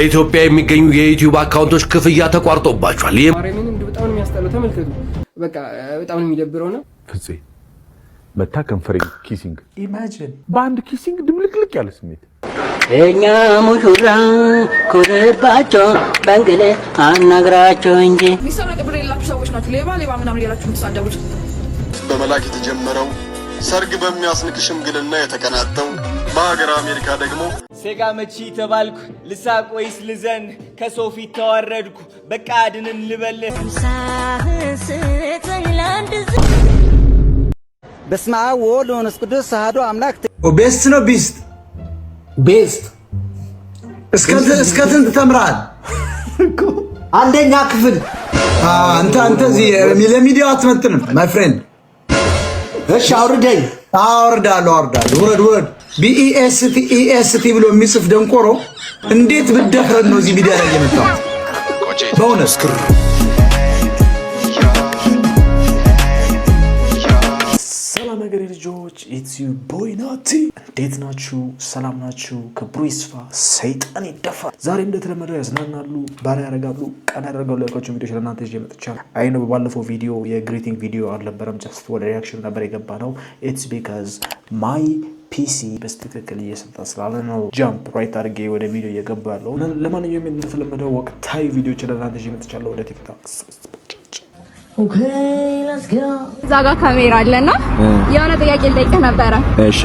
በኢትዮጵያ የሚገኙ የዩቲዩብ አካውንቶች ክፍያ ተቋርጦባቸዋል። ይህም ማርያምን እንዲሁ በጣም ነው የሚያስጠላው። ተመልከቱ። በቃ በጣም ነው የሚደብረው ነው። ፍፄ መታ ከንፈሬ kissing። Imagine. በአንድ kissing ድብልቅልቅ ያለ ስሜት። እኛ ሙሽራ ኩርባቸው በእንግል አናግራቸው እንጂ። የሚሰረቅ ብር የሌላችሁ ሰዎች ናችሁ። ሌባ ሌባ ምናምን እያላችሁ የምትሳደቡት። በመላክ የተጀመረው ሰርግ በሚያስንቅ ሽምግልና የተቀናጠው በሀገር አሜሪካ ደግሞ ሴጋ መቺ ተባልኩ፣ ልሳቅ ወይስ ልዘን? ከሰው ፊት ተዋረድኩ፣ በቃ አድንን ልበል። በስመ አብ ወወልድ ወመንፈስ ቅዱስ አሐዱ አምላክ። Best ነው beast? Best። እስከ ስንት ተምረሃል? አንደኛ ክፍል። አንተ እዚህ ለሚዲያው አትመጥንም my friend። እሺ አውርደኝ። አወርዳለሁ፣ አወርዳለሁ። ውረድ፣ ውረድ። BEST EST ብሎ የሚጽፍ ደንቆሮ እንዴት ብደፍረን ነው እዚህ ሚዲያ ላይ የመጣው? በእውነት። ሰላም ሀገሬ ልጆች፣ it's your boy ናቲ። እንዴት ናችሁ? ሰላም ናችሁ? ክብሩ ይስፋ፣ ሰይጣን ይደፋ። ዛሬ እንደተለመደው ያዝናናሉ፣ ባላ ያደርጋሉ፣ ቀና ያደርጋሉ ያልኳቸው ቪዲዮች ለእናንተ ይዤ መጥቻለሁ። I know በባለፈው ቪዲዮ የ greeting ቪዲዮ አልነበረም፣ just ወደ reaction ነበር የገባነው። It's because my PC በትክክል እየሰጠ ስላለ ነው jump right አድርጌ ወደ ቪዲዮ እየገባ ያለው። ለማንኛውም እንደተለመደው ወቅታዊ ቪዲዮች ለእናንተ ይዤ መጥቻለሁ። ወደ ቲክቶክ። እዛ ጋር ካሜራ አለና የሆነ ጥያቄ ልጠይቅህ ነበረ። እሺ።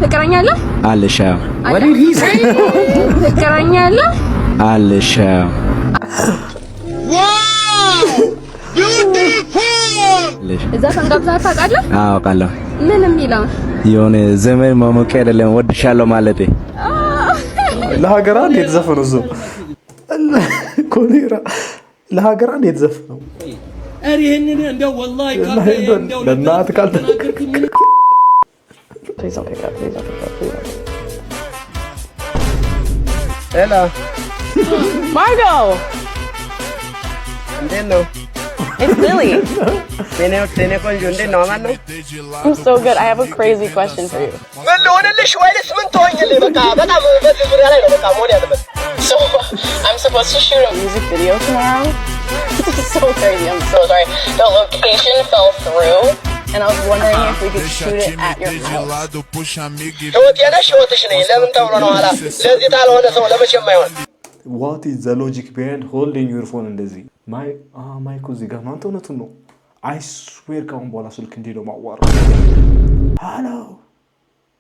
ፍቅረኛ አለ? አለሽ? ፍቅረኛ አለ? አለሽ? እዛ ጋብዘህ ታውቃለህ? አውቃለሁ። ምን የሚለውን? የሆነ ዘመን ማሞቂያ አይደለም፣ ወድሻለሁ ማለቴ። ለሀገር አንድ የተዘፈነው እሱ ኮሌራ ለሀገር አንድ የተዘፈነው ይህንን እንደው ወላሂ ለእናት ካልተ Hello. Margo. እንዴት ነው? It's Lily. የኔ ቆንጆ እንዴት ነው? አማን ነው? I'm so good. I have a crazy question for you. ምን ልሆንልሽ ወይንስ ምን ትሆኝልኝ? በቃ በጣም በዚህ ዙሪያ ላይ ነው በቃ መሆን ያለበት። So I'm supposed to shoot a music video tomorrow. This is so crazy. I'm so sorry. The location fell through, and I was wondering if we could shoot it at your house. ህይወቴ ነሽ፣ ህይወትሽ ነኝ። ለምን ተብሎ ነው ኋላ ለዚህ ታልሆነ ሰው ለመቼም አይሆን። What is the logic behind holding your phone እንደዚህ? ማይኩ እዚህ ጋር ነው። አንተ እውነቱን ነው። I swear ካሁን በኋላ ስልክ እንዲህ ነው ማዋራው። Hello፣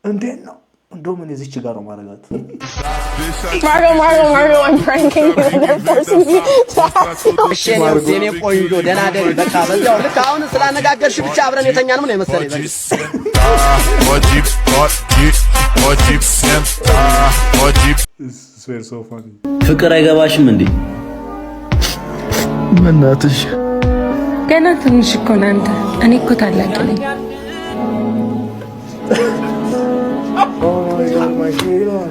እንዴት ነው? እንደውም እኔ እዚች ጋር ነው ማድረጋት። Margo, Margo, Margo, I'm pranking you and they're forcing me to ask you. እሺ የኔ ቆንጆ ደህና ደሪ። በቃ በዚያው ልክ አሁን ስላነጋገርሽ ብቻ አብረን የተኛንም ነው የመሰለኝ። በቃ። Swear so funny. ፍቅር አይገባሽም እንዴ? በእናትሽ። ገና ትንሽ እኮ ነህ አንተ። እኔ እኮ ታላቅ ነኝ። Oh my God, my God.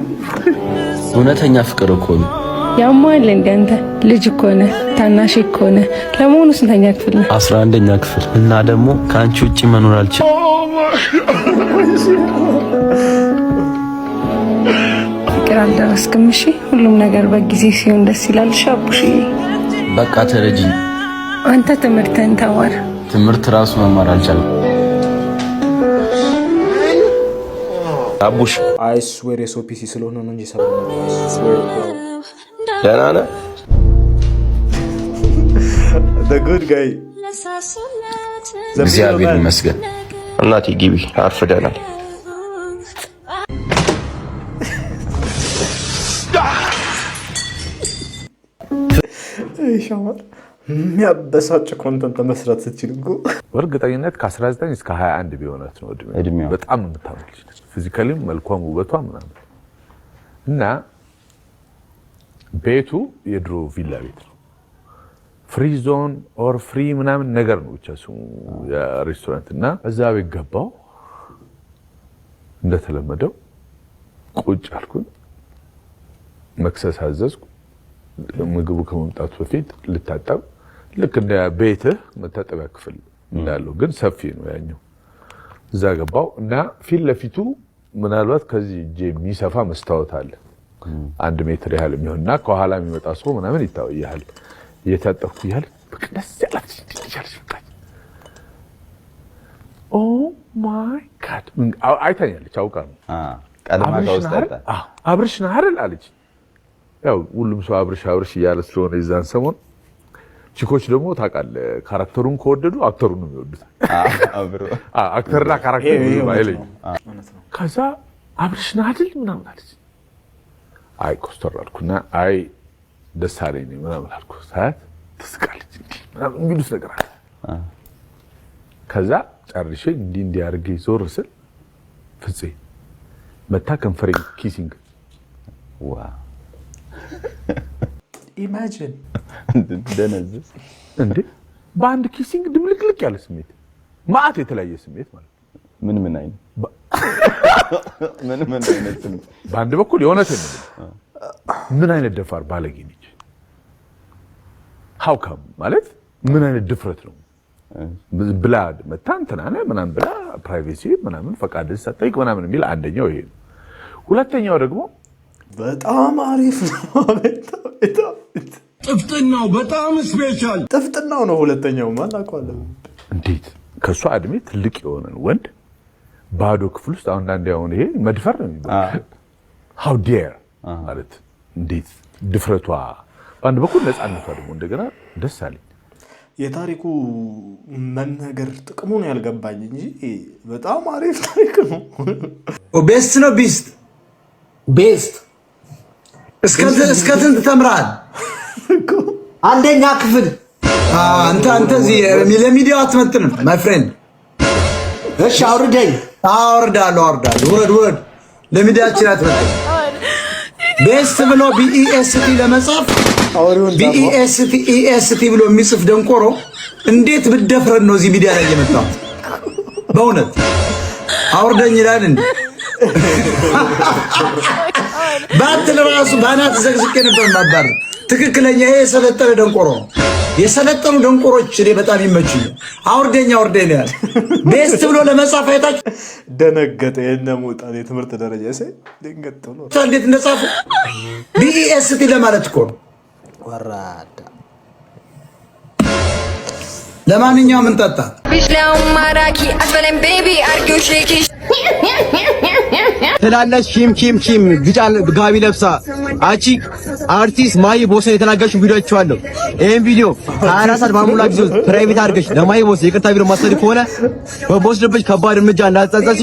እውነተኛ ፍቅር እኮ ነው። ያማል እንደ አንተ ልጅ እኮ ነህ፣ ታናሽ እኮ ነህ። ለመሆኑ ስንተኛ ክፍል ነህ? 11ኛ ክፍል እና ደግሞ ከአንቺ ውጭ መኖር አልችልም። ፍቅር አልደረስክም። እሺ፣ ሁሉም ነገር በጊዜ ሲሆን ደስ ይላል። እሺ አቡሽዬ። በቃ ተረጂኝ። አንተ ትምህርትህን ተማር። ትምህርት ራሱ መማር አልቻልኩም። አቡሽ። I swear የሰው PC ስለሆነ ነው እንጂ ሰላም ነው። I swear, bro. ደህና ነህ? The good guy. እግዚአብሔር ይመስገን። እናቴ ግቢ፣ አርፍደናል። ይሻማል። የሚያበሳጭ content መስራት ስትችል እኮ። በእርግጠኝነት ከ19 እስከ 21 ቢሆናት ነው እድሜዋ። በጣም የምታምር ልጅ ነች። Physically ም መልኳም ውበቷ ምናምን። እና ቤቱ የድሮ ቪላ ቤት ነው። Free zone or free ምናምን ነገር ነው ብቻ ስሙ የሬስቶራንት። እና እዛ ቤት ገባው፣ እንደተለመደው ቁጭ አልኩኝ። መክሰስ አዘዝኩ። ምግቡ ከመምጣቱ በፊት ልታጠብ፣ ልክ እንደ ቤትህ መታጠቢያ ክፍል እንዳለው ግን ሰፊ ነው ያኛው። እዛ ገባው እና ፊት ለፊቱ ምናልባት ከዚህ እጄ የሚሰፋ መስታወት አለ። 1 ሜትር ያህል የሚሆንና ከኋላ የሚመጣ ሰው ምናምን ይታወያል። እየታጠብኩ እያለ በቃ ደስ ያላት እያለች መጣች። Oh my God፣ አይታኛለች፣ አውቃ ነው። ቀድማ አብርሽ ከውስጥ ነህ አይደል? ወጣ። አዎ፣ አብርሽ ነህ አይደል አለች። ያው ሁሉም ሰው አብርሽ አብርሽ እያለ ስለሆነ የዛን ሰሞን chick ኦች ደግሞ ታውቃለህ፣ character ኡን ከወደዱ actor ኡን ነው የሚወዱት። Actor ና character ይሄ ብዙም እውነት አይለኝም። ነው። እውነት ነው። ከዛ አብርሽ ነህ አይደል ምናምን አለች። አይ ኮስተር አልኩና አይ ደስ አለኝ እኔ ምናምን አልኩ። ሳያት ትስቃለች፣ እንዲህ ምናምን የሚሉት ነገር አለ። ከዛ ጨርሼ እንዲህ እንዲህ አድርጌ ዞር ስል ፍፄ መታ ከንፈሬ kissing። Imagine። ደነዝዝ። እንዴ፣ በአንድ kissing ድብልቅልቅ ያለ ስሜት፣ ማአት የተለያየ ስሜት ማለት ነው። ምን ምን አይነት ስሜት? በአንድ በኩል የእውነቴን ነው፣ ምን አይነት ደፋር ባለጌ ነች። How come ማለት ምን አይነት ድፍረት ነው ብላ መታ እንትና ነህ ምናምን ብላ privacy ምናምን ፈቃድ ሳትጠይቅ ምናምን የሚል አንደኛው ይሄ ነው። ሁለተኛው ደግሞ በጣም አሪፍ ነው። አቤት አቤት። ጥፍጥናው በጣም special። ጥፍጥናው ነው ሁለተኛው። ማን አውቀዋለሁ። እንዴት ከእሷ እድሜ ትልቅ የሆነን ወንድ ባዶ ክፍል ውስጥ፣ አንዳንዴ አሁን ይሄ መድፈር ነው የሚባለው። How dare ማለት እንዴት ድፍረቷ በአንድ በኩል፣ ነፃነቷ ደግሞ እንደገና ደስ አለኝ። የታሪኩ መነገር ጥቅሙ ነው ያልገባኝ እንጂ በጣም አሪፍ ታሪክ ነው። Best ነው beast? Best። እስከ ስንት ተምረሃል? አንደኛ ክፍል። አንተ እዚህ ለሚዲያው አትመጥንም my friend። እሺ አውርደኝ። አወርዳለሁ፣ አወርዳለሁ። ውረድ፣ ውረድ። ለሚዲያችን አትመጥንም። Best ብሎ BEST ለመጻፍ BEST EST ብሎ የሚጽፍ ደንቆሮ እንዴት ብደፍረን ነው እዚህ ሚዲያ ላይ የመጣው? በእውነት አውርደኝ ይላል እንዴ? ባትል ራሱ ባናት ዘግዝቄ ነበር ማባር። ትክክለኛ ይሄ የሰለጠነ ደንቆሮ ነው። የሰለጠኑ ደንቆሮች እኔ በጣም ይመቹኛል። አውርደኝ አውርደኝ ነው ያለ። Best ብሎ ለመጻፍ አይታችሁ ደነገጠ። የነ ሞጣን የትምህርት ደረጃ ሳይ ደንገጥ ብሎ እንዴት እንደጻፉ BEST ለማለት እኮ ነው። ወራዳ። ለማንኛውም እንጠጣ። ማራኪ አትበለኝ baby፣ አርጊው shaky። ትላለች። ኪም ኪም ኪም ቢጫ ጋቢ ለብሳ አቺ አርቲስት ማሂ ቦስን የተናገርሽውን ቪዲዮ አይቼዋለሁ። ይሄን ቪዲዮ 24 ሰዓት ባልሞላ ጊዜ ውስጥ private አድርገሽ ለማሂ ቦስ ይቅርታ ቪዲዮ ማሰሪ ከሆነ በቦስድብሽ ከባድ እርምጃ እንዳትጸጸቺ።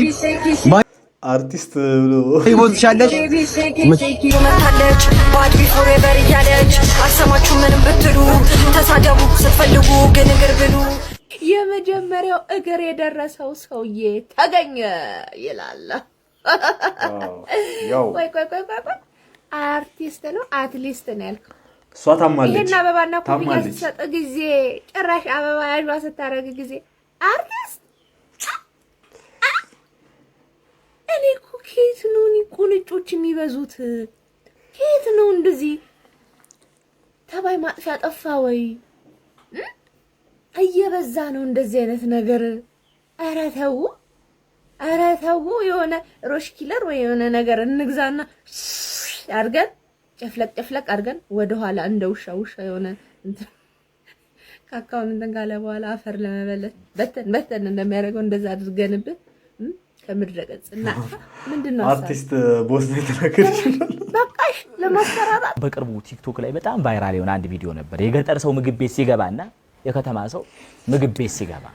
አርቲስት ብሎ ማሂ ቦስ ትሻለሽ። መታለች bad B forever እያለች፣ አልሰማችሁ ምንም ብትሉ፣ ተሳደቡ ስትፈልጉ ግን እግር ብሉ። የመጀመሪያው እግር የደረሰው ሰውዬ ተገኘ ይላል። ያው ቆይ ቆይ ቆይ ቆይ ቆይ፣ አርቲስት ነው አትሊስት ነው ያልከው? እሷ ታማለች። ይሄን አበባና ኮፍያ ታማለች። ስትሰጥ ጊዜ፣ ጭራሽ አበባ ያዥዋ ስታደርግ ጊዜ አርቲስት። እኔ እኮ ከየት ነው እኔ ቁንጮች የሚበዙት? ከየት ነው እንደዚህ? ተባይ ማጥፊያ ጠፋ ወይ? እየበዛ ነው እንደዚህ አይነት ነገር። ኧረ ተው፣ ኧረ ተው። የሆነ ሮሽ killer ወይ የሆነ ነገር እንግዛና አድርገን ጨፍለቅ ጨፍለቅ አድርገን ወደኋላ እንደ ውሻ ውሻ የሆነ እንትን ካካውን እንትን ካለ በኋላ አፈር ለመበለት በተን በተን እንደሚያደርገው እንደዛ አድርገንብህ ከምድረ ገጽ እናጥፋ። ምንድን ነው ሀሳብህ? አርቲስት ቦስ ነው የተናገረችው። በቃሽ ለማስፈራራት። በቅርቡ ቲክቶክ ላይ በጣም viral የሆነ አንድ ቪዲዮ ነበር። የገጠር ሰው ምግብ ቤት ሲገባና የከተማ ሰው ምግብ ቤት ሲገባ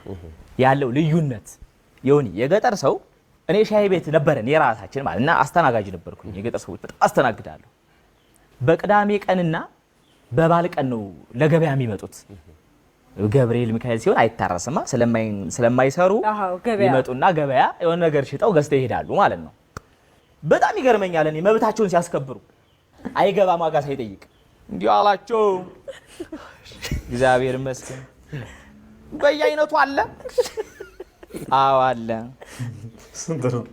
ያለው ልዩነት ይሁን። የገጠር ሰው፣ እኔ ሻይ ቤት ነበረን የራሳችን ማለት እና አስተናጋጅ ነበርኩኝ። የገጠር ሰዎች በጣም አስተናግዳለሁ። በቅዳሜ ቀንና በበዓል ቀን ነው ለገበያ የሚመጡት። ገብርኤል ሚካኤል ሲሆን አይታረስማ፣ ስለማይሰሩ ይመጡና ገበያ የሆነ ነገር ሽጠው ገዝተው ይሄዳሉ ማለት ነው። በጣም ይገርመኛል። እኔ መብታቸውን ሲያስከብሩ አይገባም ዋጋ ሳይጠይቅ እንዲሁ አላቸው። እግዚአብሔር ይመስገን። በየአይነቱ አለ። አዎ አለ። ስንት ነው?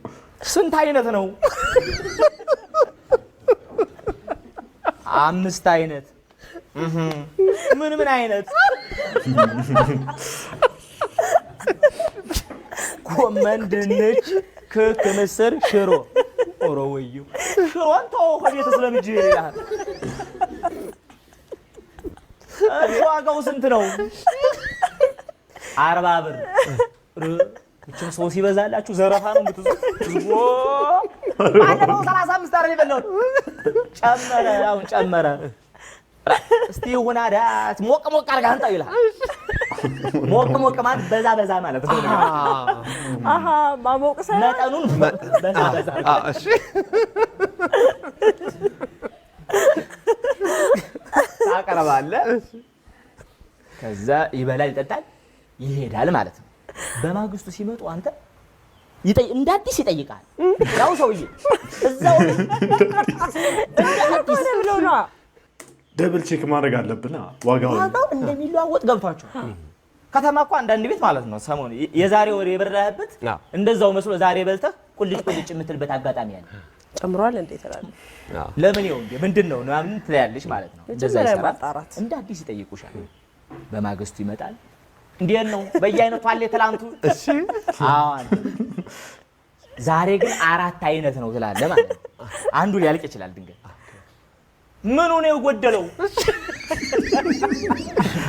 ስንት አይነት ነው? አምስት አይነት። ምን ምን አይነት? ጎመን፣ ድንች፣ ክክ፣ ምስር፣ ሽሮ። ኧረ ወየው ሽሮን ተወው ከቤት ስለምጄ ይልሃል። እሺ ዋጋው ስንት ነው? 40 ብር። ብቻ ሰው ሲበዛላችሁ ዘረፋ ነው የምትዙት። ባለፈው 35 አይደል የበላሁት? ጨመረ፣ አሁን ጨመረ። እስቲ ይሁን አዳት ሞቅ ሞቅ አድርገህ አንጣው ይልሃል። ሞቅ ሞቅ ማለት በዛ በዛ ማለት ነው። አሀ፣ ማሞቅ ሳይሆን መጠኑን በዛ በዛ ታቀርባለህ። ከዛ ይበላል፣ ይጠጣል፣ ይሄዳል ማለት ነው። በማግስቱ ሲመጡ አንተ እንደ አዲስ ይጠይቃል። ያው ሰውዬ እዛው እንደ አዲስ ብሎ ነዋ። Double check ማድረግ አለብን ዋጋውን። ዋጋው እንደሚለዋወጥ ገብቷቸዋል። ከተማ እኮ አንዳንድ ቤት ማለት ነው ሰሞኑን የዛሬ ወር የበላህበት እንደዛው መስሎ ዛሬ በልተህ ቁልጭ ቁልጭ የምትልበት አጋጣሚ አለ። ጨምሯል እንዴ ትላለህ። ለምን ይኸው እንዴ ምንድን ነው ምናምን ትላለች ማለት ነው። እንደዛ መጀመሪያ ይሰራል። ማጣራት። እንደ አዲስ ይጠይቁሻል። በማግስቱ ይመጣል። እንዴት ነው በየአይነቱ አለ የትላንቱ? እሺ አዎ አለ። ዛሬ ግን አራት አይነት ነው ትላለህ ማለት ነው። አንዱ ሊያልቅ ይችላል ድንገት። ምኑ ነው የጎደለው?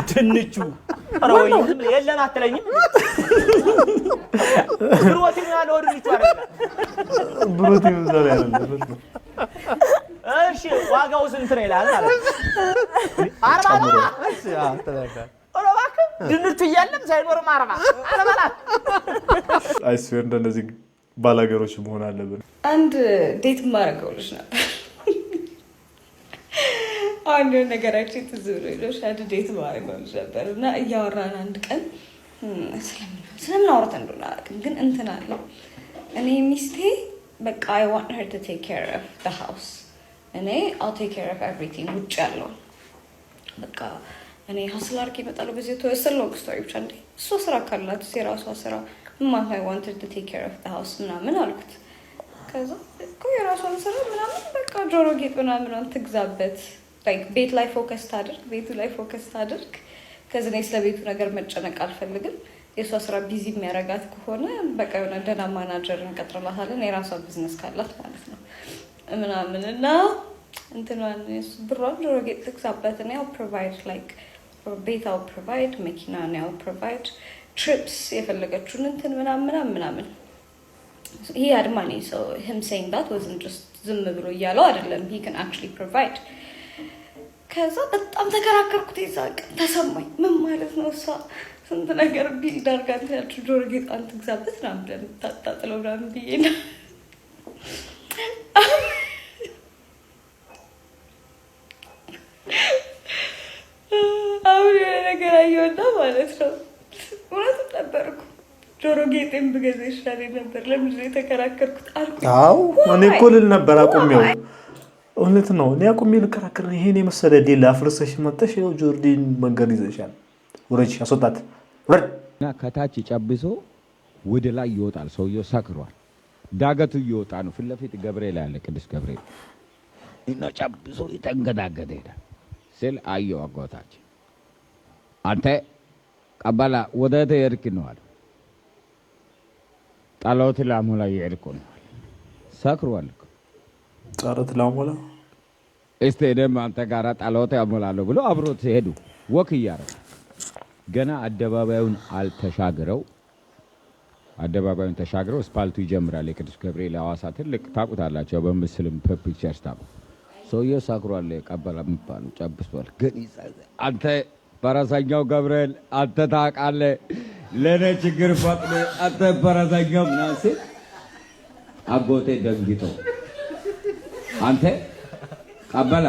ድንቹ። ኧረ ወይ ዝም ብለህ የለም አትለኝም? ፕሮቲን ያለው ድንቹ አይደለም። ፕሮቲን እዛ ላይ አይደለም። እሺ ዋጋው ስንት ነው ይላል ማለት ነው። 40 ነው። ኧረ እባክህ ድንቹ እያለም ሳይኖርም 40 አልበላት። I swear እንደነዚህ ባላገሮች መሆን አለብን። አንድ date የማደርገው ልጅ ነበር። አንድ የሆነ ነገራችን ትዝ ብሎኝ ነው። አንድ date የማደርገው ልጅ ነበር እና እያወራን አንድ ቀን ስለምን አውርተን እንደሆነ አላውቅም፣ ግን እንትን አለው፣ እኔ ሚስቴ በቃ I want her to take care of the house፣ እኔ I'll take care of everything ውጭ ያለውን፣ በቃ እኔ hustle አድርጌ እመጣለሁ። በዚህ የተወሰነ long story ብቻ እንዴ እሷ ስራ ካላት የራሷ ስራ ማለት I want her to take care of the house ምናምን አልኩት። ከዛ እኮ የራሷን ስራ ምናምን በቃ ጆሮ ጌጥ ምናምን ትግዛበት፣ like ቤት ላይ focus ታድርግ፣ ቤቱ ላይ focus ታድርግ። ከዚህ እኔ ስለ ቤቱ ነገር መጨነቅ አልፈልግም። የእሷ ስራ busy የሚያደርጋት ከሆነ በቃ የሆነ ደህና ማናጀር እንቀጥርላታለን፣ የራሷ ቢዝነስ ካላት ማለት ነው ምናምን እና እንትኗን ብሯን ጆሮ ጌጥ ትግዛበት። እኔ I'll provide like ቤት፣ I'll provide መኪና፣ I'll provide trips፣ የፈለገችውን እንትን ምናምን ምናምን ምናምን። He had money, so him saying that wasn't just ዝም ብሎ እያለው አይደለም፣ he can actually provide። ከዛ በጣም ተከራከርኩት። የዛ ቀን ተሰማኝ። ምን ማለት ነው? እሷ ስንት ነገር build አድርጋ እንትን ያልችው ጆሮ ጌጧን ትግዛበት ምናምን ብለህ የምታጣጥለው ምናምን ብዬ ነው። አሁን የሆነ ነገር አየሁና ማለት ነው፣ እውነቱን ነበርኩ። ጆሮ ጌጤን ብገዛ ይሻለኝ ነበር። ለምንድን ነው የተከራከርኩት አልኩኝ። አዎ፣ እኔ እኮ ልል ነበር አቁሜው። እውነት ነው። እኔ አቁሜ ልከራከር ይሄን የመሰለ deal አፍርሰሽ መጥተሽ ይኸው ጆርዲን መንገድ ይዘሻል። ውረጅ፣ አስወጣት፣ ውረድ። እና ከታች ጨብሶ ወደ ላይ ይወጣል። ሰውየው ሰክሯል። ዳገቱ እየወጣ ነው። ፊት ለፊት ገብርኤል አለ፣ ቅዱስ ገብርኤል፣ እና ጨብሶ የተንገዳገደ ሄዳል ስል አየው። አጎታችን አንተ ቀበላ ወደ የሄድክ ነው አለ። ጸሎት ላሞላ እየሄድኩ ነው አለ። ሰክሯል እኮ። ጸሎት ላሞላ። እስቲ እኔም አንተ ጋራ ጸሎት ያሞላለሁ ብሎ አብሮት ሄዱ። Walk እያደረገ ገና አደባባዩን አልተሻግረው፣ አደባባዩን ተሻግረው ስፓልቱ ይጀምራል። የቅዱስ ገብርኤል ሐዋሳ ትልቅ ታውቁታላችሁ። በምስልም pictures ታውቁ። ሰውየው ሰክሯል። ቀበላ የሚባሉ ጨብሷል። ግን አንተ ፈረሰኛው ገብርኤል አንተ ታውቃለህ፣ ለእኔ ችግር ፈጥነ አንተ ፈረሰኛው ምናምን ሲል አጎቴ ደንግጦ አንተ ቀበላ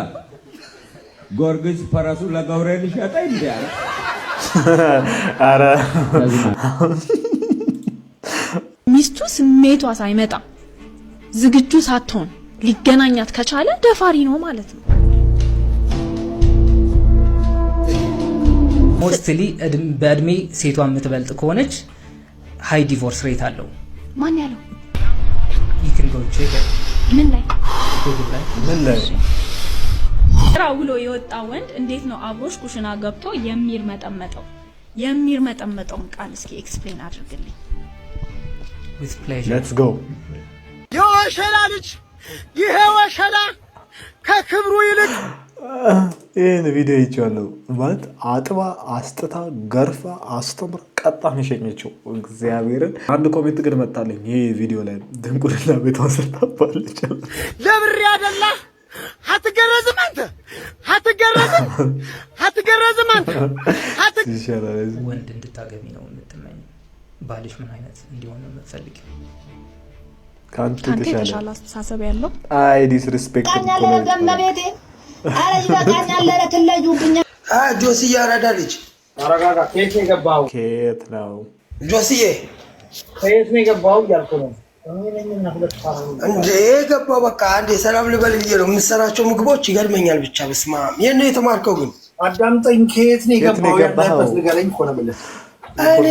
ጊዮርጊስ ፈረሱ ለገብርኤል ሸጠ እንዲ አለ። ኧረ። ሚስቱ ስሜቷ ሳይመጣ ዝግጁ ሳትሆን ሊገናኛት ከቻለ ደፋሪ ነው ማለት ነው። Mostly በእድሜ ሴቷ የምትበልጥ ከሆነች high divorce rate አለው። ማን ያለው? You can go check it. ምን ላይ? ጉግል ላይ። ምን ላይ? ስራ ውሎ የወጣ ወንድ እንዴት ነው አብሮሽ ኩሽና ገብቶ የሚርመጠመጠው? የሚርመጠመጠውን ቃል እስኪ explain አድርግልኝ። With pleasure. Let's go. የወሸላ ልጅ ይሄ ወሸላ ከክብሩ ይልቅ ይህን ቪዲዮ አይቼዋለሁ። ማለት አጥባ፣ አስጥታ፣ ገርፋ፣ አስተምራ፣ ቀጣ ነው የሸኘችው እግዚአብሔርን። አንድ comment ግን መጣለኝ ይህ ቪዲዮ ላይ፣ ድንቁርና ቤቷን ሰርታባለች። ለብር ያደላ አትገረዝም አንተ፣ አትገረዝም፣ አትገረዝም አንተ። ይሻላል። ወንድ እንድታገቢ ነው የምትመኝ? ባልሽ ምን አይነት እንዲሆን ነው የምትፈልጊው? ከአንተ ከአንተ የተሻለ። የተሻለ አስተሳሰብ ያለው። አይ disrespect። ይበቃኛል፣ ኧረ በእመቤቴ፣ ኧረ ይበቃኛል፣ ኧረ ትለዩብኛ። ጆስዬ አራዳ ልጅ። አረጋጋ። ከየት ነው የገባኸው? ከየት ነው? ጆስዬ። ከየት ነው የገባኸው እያልኩ ነው። እንዴ ገባው። በቃ አንዴ ሰላም ልበል ብዬ ነው። የምትሰራቸው ምግቦች ይገርመኛል። ብቻ በስመ አብ። የት ነው የተማርከው ግን? አዳምጠኝ። ከየት ነው የት ነው የገባኸው? የገባኸው? ያለህበት ንገረኝ እኮ ነው የምልህ። እኔ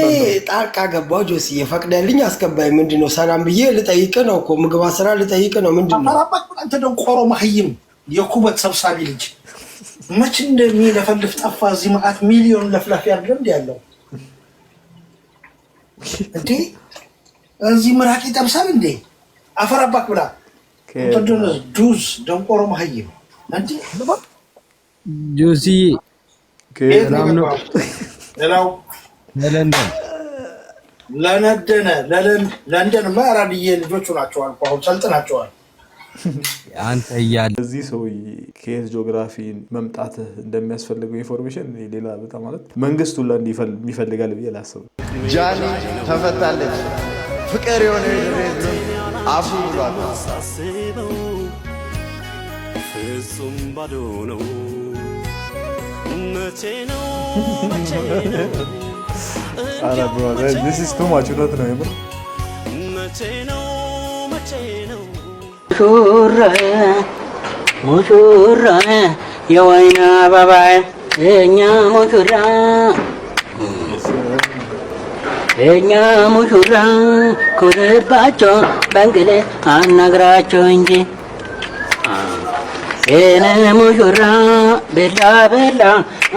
ጣልቃ ገባው ጆስዬ፣ ፈቅደልኝ አስገባኝ። ምንድን ነው፣ ሰላም ብዬ ልጠይቅ ነው እኮ፣ ምግብ አሰራ ልጠይቅ ነው። ምንድን ነው? አራባክ አንተ ደንቆሮ መሀይም፣ የኩበት ሰብሳቢ ልጅ፣ መች እንደሚለፈልፍ ጠፋ። እዚህ መዓት ሚሊዮን ለፍላፊ አይደለም እንዲ ያለው እንዴ? እዚህ ምራቅ ይጠብሳል እንዴ? አፈር አባክ ብላ። ከየት አንተ ነው? ዱዝ ደንቆሮ መሀይም እንዴ! ጆሲ። ከየት ከየት ነው ሰላም ነው? የገባኸው? ሌላው ለለንደን። ለነደነ ለንደንማ አራድዬ ልጆቹ ናቸዋል እኮ፣ አሁን ሰልጥናቸዋል። አንተ እያለ እዚህ ሰውዬ ከየት ጂኦግራፊ መምጣትህ እንደሚያስፈልገው information ሌላ በጣም፣ ማለት መንግስት ሁላ ይፈልጋል ብዬ ላስብ። ጃኒ ተፈታለች። ፍቅር የሆነ የድሬ አፉ ብሏል። ፍጹም ባዶ ነው። መቼ ነው መቼ ነው? ኧረ bro, this is too much። እውነት ነው የምር። መቼ ነው መቼ ነው? ሙሹራ ሙሹራ የወይን አበባ የኛ ሙሹራ፣ የኛ ሙሹራ፣ ኩርባቸው በእንግሊዝ አናግራቸው እንጂ። የኔ ሙሹራ ቤላ ቤላ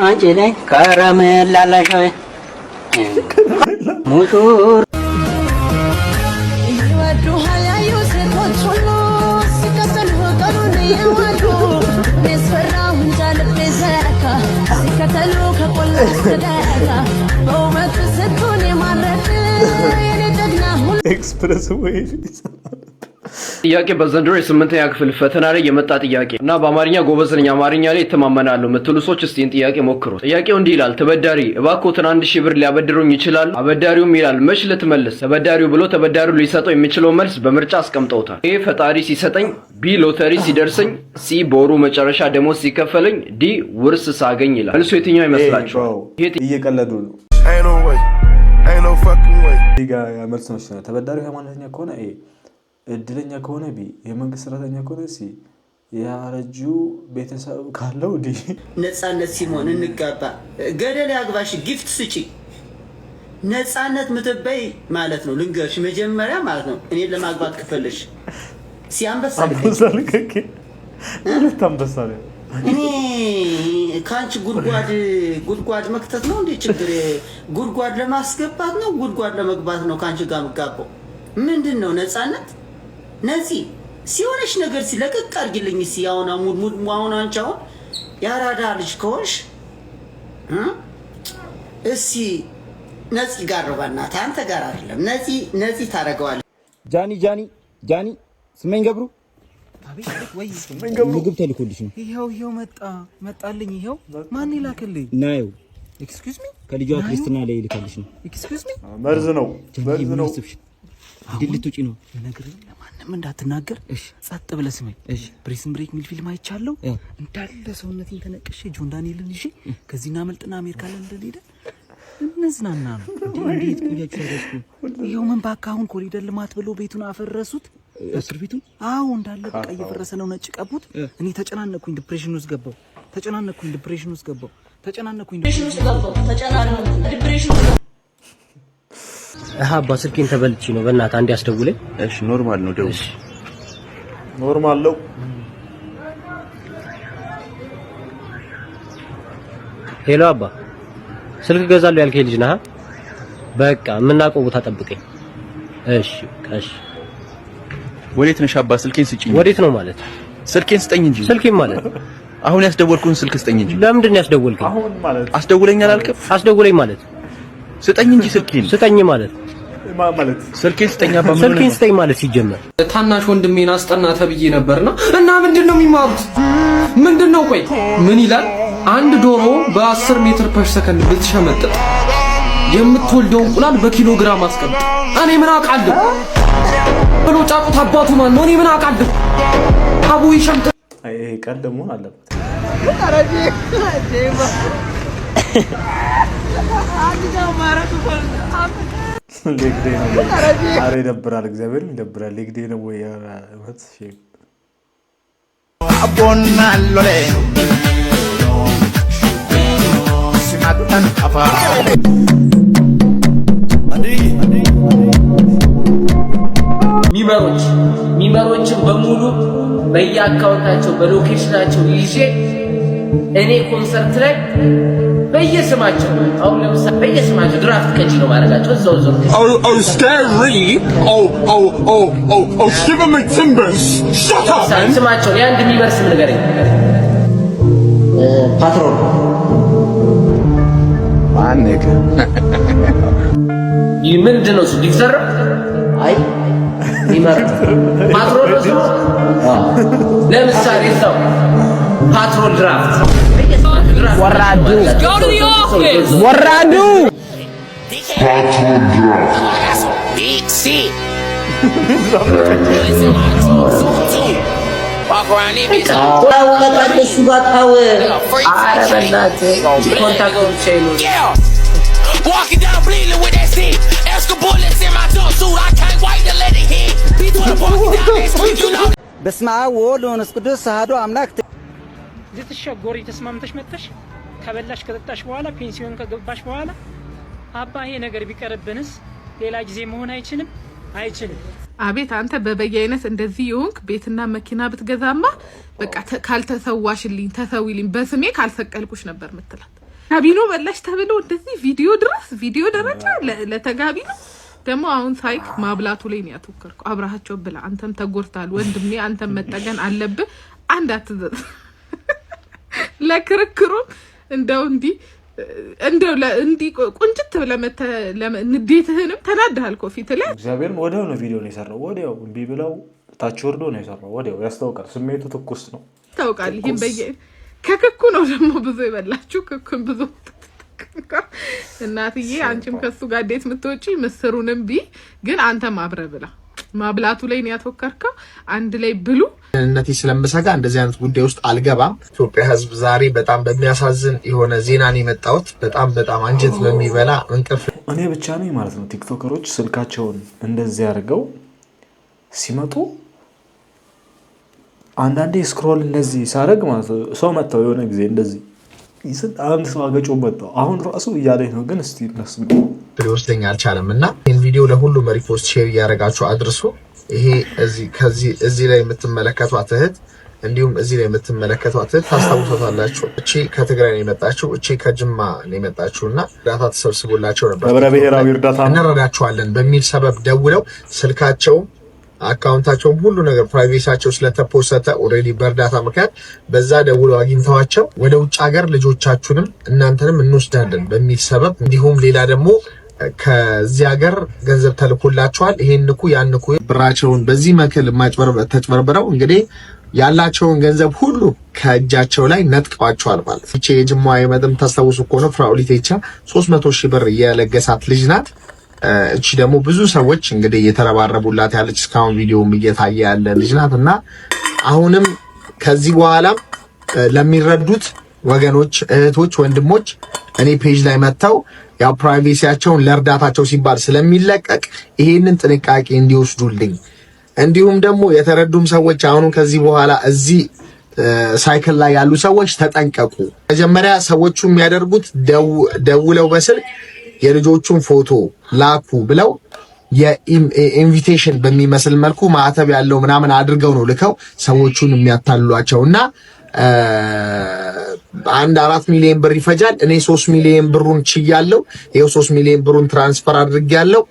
አንቺ ነኝ ከረሜላ ላሽ ሙሹራ። ይወዱሃል ያዩ ሴቶች ሁሉ ሲከተሉ ቀኑን እየዋሉ፣ እኔስ ፈራሁ እንጃ ልቤ ዘካ ሲከተሉ ከቆላ እስከ ደጋ በውበቱ ስትሆን የማረክ የኔ ጀግና ሁሉ። Express way። ጥያቄ በዘንድሮ የስምንተኛ ክፍል ፈተና ላይ የመጣ ጥያቄ እና በአማርኛ ጎበዝ ነኝ፣ አማርኛ ላይ እተማመናለሁ የምትሉ ሰዎች እስቲ ይህን ጥያቄ ሞክሩ። ጥያቄው እንዲህ ይላል። ተበዳሪ፣ እባክዎትን 1000 ብር ሊያበድሩኝ ይችላሉ? አበዳሪውም ይላል፣ መች ልትመልስ? ተበዳሪው ብሎ ተበዳሪው ሊሰጠው የሚችለው መልስ በምርጫ አስቀምጠውታል። A ፈጣሪ ሲሰጠኝ፣ B ሎተሪ ሲደርሰኝ፣ C በወሩ መጨረሻ ደሞዝ ሲከፈለኝ፣ D ውርስ ሳገኝ ይላል። መልሱ የትኛው ይመስላችኋል? እየቀለዱ ነው። እዚህ ጋ መልስ ነው። ተበዳሪው ሃይማኖተኛ ከሆነ A፣ እድለኛ ከሆነ B፣ የመንግስት ሰራተኛ ከሆነ C፣ ያረጁ ቤተሰብ ካለው D። ነፃነት ሲሞን እንጋባ። ገደል ያግባሽ፣ gift ስጪ። ነፃነት ምትበይ ማለት ነው። ልንገርሽ መጀመሪያ ማለት ነው፣ እኔን ለማግባት ከፈለሽ ሲያንበሳ አንበሳ ልቀቂ። ሁለት አንበሳ ነው። እኔ ከአንቺ ጉድጓድ ጉድጓድ መክተት ነው እንዴ ችግር? ጉድጓድ ለማስገባት ነው፣ ጉድጓድ ለመግባት ነው ከአንቺ ጋር የምጋባው? ምንድን ነው ነፃነት? ነፂ ሲሆነች ነገር ሲለቅቅ አድርጊልኝ። እስኪ አሁን ሙድ ሙድ አሁን አንቺ አሁን የአራዳ ልጅ ከሆንሽ እ እስኪ ነፂ ጋር ነው፣ በእናትህ አንተ ጋር አይደለም። ነፂ ነፂ ታደርገዋለች። ጃኒ፣ ጃኒ፣ ጃኒ፣ ስመኝ ገብሩ፣ ምግብ ተልኮልሽ ነው። ይኸው ይኸው መጣ፣ መጣልኝ። ይኸው ማን ይላክልኝ? ናየው። Excuse me? ከልጇ ክርስትና ላይ ይልካልሽ ነው። Excuse me? መርዝ ነው፣ መርዝ ነው። እንዴት ልትውጪ ነው? ነግሬህ ለማንም እንዳትናገር ጸጥ ብለህ ስማኝ። Prison Break የሚል ፊልም አይቻለሁ። እንዳለ ሰውነቴን ተነቅሼ ጆን ዳንኤልን ይዤ ከዚህ እናመልጥና አሜሪካ ለንደን ሄደን እንዝናና ነው። እንዴት ቆያችሁ ታዲያ? ይኸው ምን እባክህ፣ አሁን ኮሪደር ልማት ብለው ቤቱን አፈረሱት። እስር ቤቱን? አዎ፣ እንዳለ በቃ እየፈረሰ ነው። ነጭ ቀቡት። እኔ ተጨናነኩኝ፣ depression ውስጥ ገባሁ። ተጨናነኩኝ፣ depression ውስጥ ገባሁ። ተጨናነኩኝ፣ depression ውስጥ ገባሁ። ተጨናነኩ፣ depression ውስጥ አባ ስልኬን ተበልቼ ነው። በእናትህ አንዴ አስደውለኝ። እሺ፣ normal ነው፣ ደውል። Normal ነው። Hello አባ፣ ስልክ እገዛለሁ ያልከኝ ልጅ ነህ? በቃ የምናውቀው ቦታ ጠብቀኝ። እሺ በቃ እሺ። ወዴት ነሽ አባ? ስልኬን ስጭኝ። ወዴት ነው ማለት? ስልኬን ስጠኝ እንጂ። ስልኬን ማለት? አሁን ያስደወልኩህን ስልክ ስጠኝ እንጂ። ለምንድን ነው ያስደወልከኝ? አሁን ማለት? አስደውለኝ አላልክም? አስደውለኝ ማለት? ስጠኝ እንጂ ስልኬን። ስጠኝ ማለት? ማለት? ስልኬን ስጠኝ አባ። ምን ሆነህ ስልኬን ነው? ስጠኝ ማለት ሲጀመር ታናሽ ወንድሜን አስጠና ተብዬ ነበርና እና ምንድን ነው የሚማሩት? ምንድን ነው፣ ቆይ ምን ይላል? አንድ ዶሮ በ10 ሜትር per ሰከንድ ብትሸመጥጥ የምትወልደው እንቁላል በኪሎ ግራም አስቀምጥ። እኔ ምን አውቃለሁ? ብሎ ጫጩት አባቱ ማን ነው? እኔ ምን አውቃለሁ? አቡ ይሸምጥ። አይ፣ ይሄ ቀልድ መሆን አለበት። Leg day ነው ወይ? ኧረ ይደብራል፣ እግዚአብሔርን ይደብራል። Leg day ነው ወይ? ኧረ እውነት shame። Abbonnaan lolee simattan afaa. Memer ኦችን በሙሉ በየአካውንታቸው በ location ኣቸው ይዤ እኔ ኮንሰርት ላይ በየስማቸው፣ አሁን ለምሳሌ በየስማቸው ድራፍት ቀጂ ነው ማድረጋቸው እዛው እዛው። Oh, oh, scary! Oh, oh, oh, oh, oh, shiver my timbers! Shut up, man! ስማቸውን የአንድ memer ስም ንገረኝ። ፓትሮል። ማንክ ይህ ምንድን ነው እሱ? Gifter ነው? አይ፣ memer። ፓትሮል ነው ስሙ። ለምሳሌ እዛው ፓትሮል ድራፍት። ወራዱ ወራዱ። Big shit. ተው በቃ እሱ ጋር ተው። ኧረ በእናትህ contact ብቻ ይኑር። Walking down bleeding with that stick. Extra bullets in my jumpsuit. I can't wait to let it hit. B20 walking down that street, you know. በስመ አብ ወወልድ ወመንፈስ ቅዱስ አሐዱ አምላክ። ልትሸጎሪ ተስማምተሽ መጥተሽ ከበላሽ ከጠጣሽ በኋላ፣ ፔንሲዮን ከገባሽ በኋላ፣ አባ ይሄ ነገር ቢቀርብንስ ሌላ ጊዜ መሆን አይችልም? አይችልም። አቤት አንተ በበየአይነት እንደዚህ የሆንክ ቤትና መኪና ብትገዛማ በቃ ካልተሰዋሽልኝ፣ ተሰዊልኝ፣ በስሜ ካልሰቀልኩሽ ነበር ምትላት። ጋቢኖ በላሽ ተብሎ እንደዚህ ቪዲዮ ድረስ፣ ቪዲዮ ደረጃ ለተጋቢ ነው። ደግሞ አሁን ሳይክ ማብላቱ ላይ ነው ያተኮርከው። አብረሃቸው ብላ። አንተም ተጎድተሃል ወንድሜ፣ አንተም መጠገን አለብህ። አንድ አትዘዝ ለክርክሩም እንደው እንዲህ እንደው እንዲህ ቁንጭት ብለህ ንዴትህንም ተናድሃል እኮ ፊት ላይ። እግዚአብሔርን ወዲያው ነው ቪዲዮ ነው የሰራው። ወዲያው እምቢ ብለው ታች ወርዶ ነው የሰራው። ወዲያው ያስታውቃል። ስሜቱ ትኩስ ነው። ታውቃል። ይህም በየ ከክኩ ነው ደግሞ ብዙ የበላችሁ፣ ክኩን ብዙ እናትዬ። አንቺም ከሱ ጋር date የምትወጪ ምስሩንም ቢ ግን አንተም አብረህ ብላ። ማብላቱ ላይ ነው ያተኮርከው። አንድ ላይ ብሉ። ደህንነቴ ስለምሰጋ እንደዚህ አይነት ጉዳይ ውስጥ አልገባም። ኢትዮጵያ ሕዝብ ዛሬ በጣም በሚያሳዝን የሆነ ዜናን የመጣሁት፣ በጣም በጣም አንጀት በሚበላ እንቅልፍ እኔ ብቻ ነኝ ማለት ነው። ቲክቶከሮች ስልካቸውን እንደዚህ አድርገው ሲመጡ አንዳንዴ scroll እንደዚህ ሳደርግ ማለት ነው ሰው መጥተው የሆነ ጊዜ እንደዚህ አንድ ሰው አገጮ መጥተው አሁን ራሱ እያለኝ ነው። ግን እስቲ እነሱ ሊወስደኝ አልቻለም እና ይህን ቪዲዮ ለሁሉም repost share እያደረጋችሁ አድርሱ። ይሄ ከዚህ እዚህ ላይ የምትመለከቷት እህት እንዲሁም እዚህ ላይ የምትመለከቷት እህት ታስታውሷታላችሁ። እቺ ከትግራይ ነው የመጣችው፣ እቺ ከጅማ ነው የመጣችው እና እርዳታ ተሰብስቦላቸው ነበር። ህብረ ብሔራዊ እርዳታ ነው። እንረዳቸዋለን በሚል ሰበብ ደውለው ስልካቸውም አካውንታቸውም ሁሉ ነገር privacy ያቸው ስለተፖሰተ already በእርዳታ ምክንያት በዛ ደውለው አግኝተዋቸው ወደ ውጭ ሀገር ልጆቻችሁንም እናንተንም እንወስዳለን በሚል ሰበብ፣ እንዲሁም ሌላ ደግሞ ከዚህ ሀገር ገንዘብ ተልኮላቸዋል፣ ይሄን ንኩ ያን ንኩ፣ ብራቸውን በዚህ መክል ተጭበርብረው እንግዲህ ያላቸውን ገንዘብ ሁሉ ከእጃቸው ላይ ነጥቀዋቸዋል ማለት ነው። ይቺ የጅማ የመጥም ታስታውሱ ከሆነ ፍራኦሊቴቻ 300 ሺህ ብር የለገሳት ልጅ ናት። እቺ ደግሞ ብዙ ሰዎች እንግዲህ እየተረባረቡላት ያለች፣ እስካሁን ቪዲዮም እየታየ ያለ ልጅ ናት እና አሁንም ከዚህ በኋላም ለሚረዱት ወገኖች፣ እህቶች፣ ወንድሞች እኔ page ላይ መጥተው ያው privacy ያቸውን ለእርዳታቸው ሲባል ስለሚለቀቅ ይሄንን ጥንቃቄ እንዲወስዱልኝ፣ እንዲሁም ደግሞ የተረዱም ሰዎች አሁንም ከዚህ በኋላ እዚህ cycle ላይ ያሉ ሰዎች ተጠንቀቁ። መጀመሪያ ሰዎቹ የሚያደርጉት ደውለው በስልክ የልጆቹን ፎቶ ላኩ ብለው የ invitation በሚመስል መልኩ ማዕተብ ያለው ምናምን አድርገው ነው ልከው ሰዎቹን የሚያታልሏቸው እና አንድ 4 ሚሊዮን ብር ይፈጃል። እኔ 3 ሚሊዮን ብሩን ችያለሁ። ይኸው 3 ሚሊዮን ብሩን transfer አድርጌያለሁ።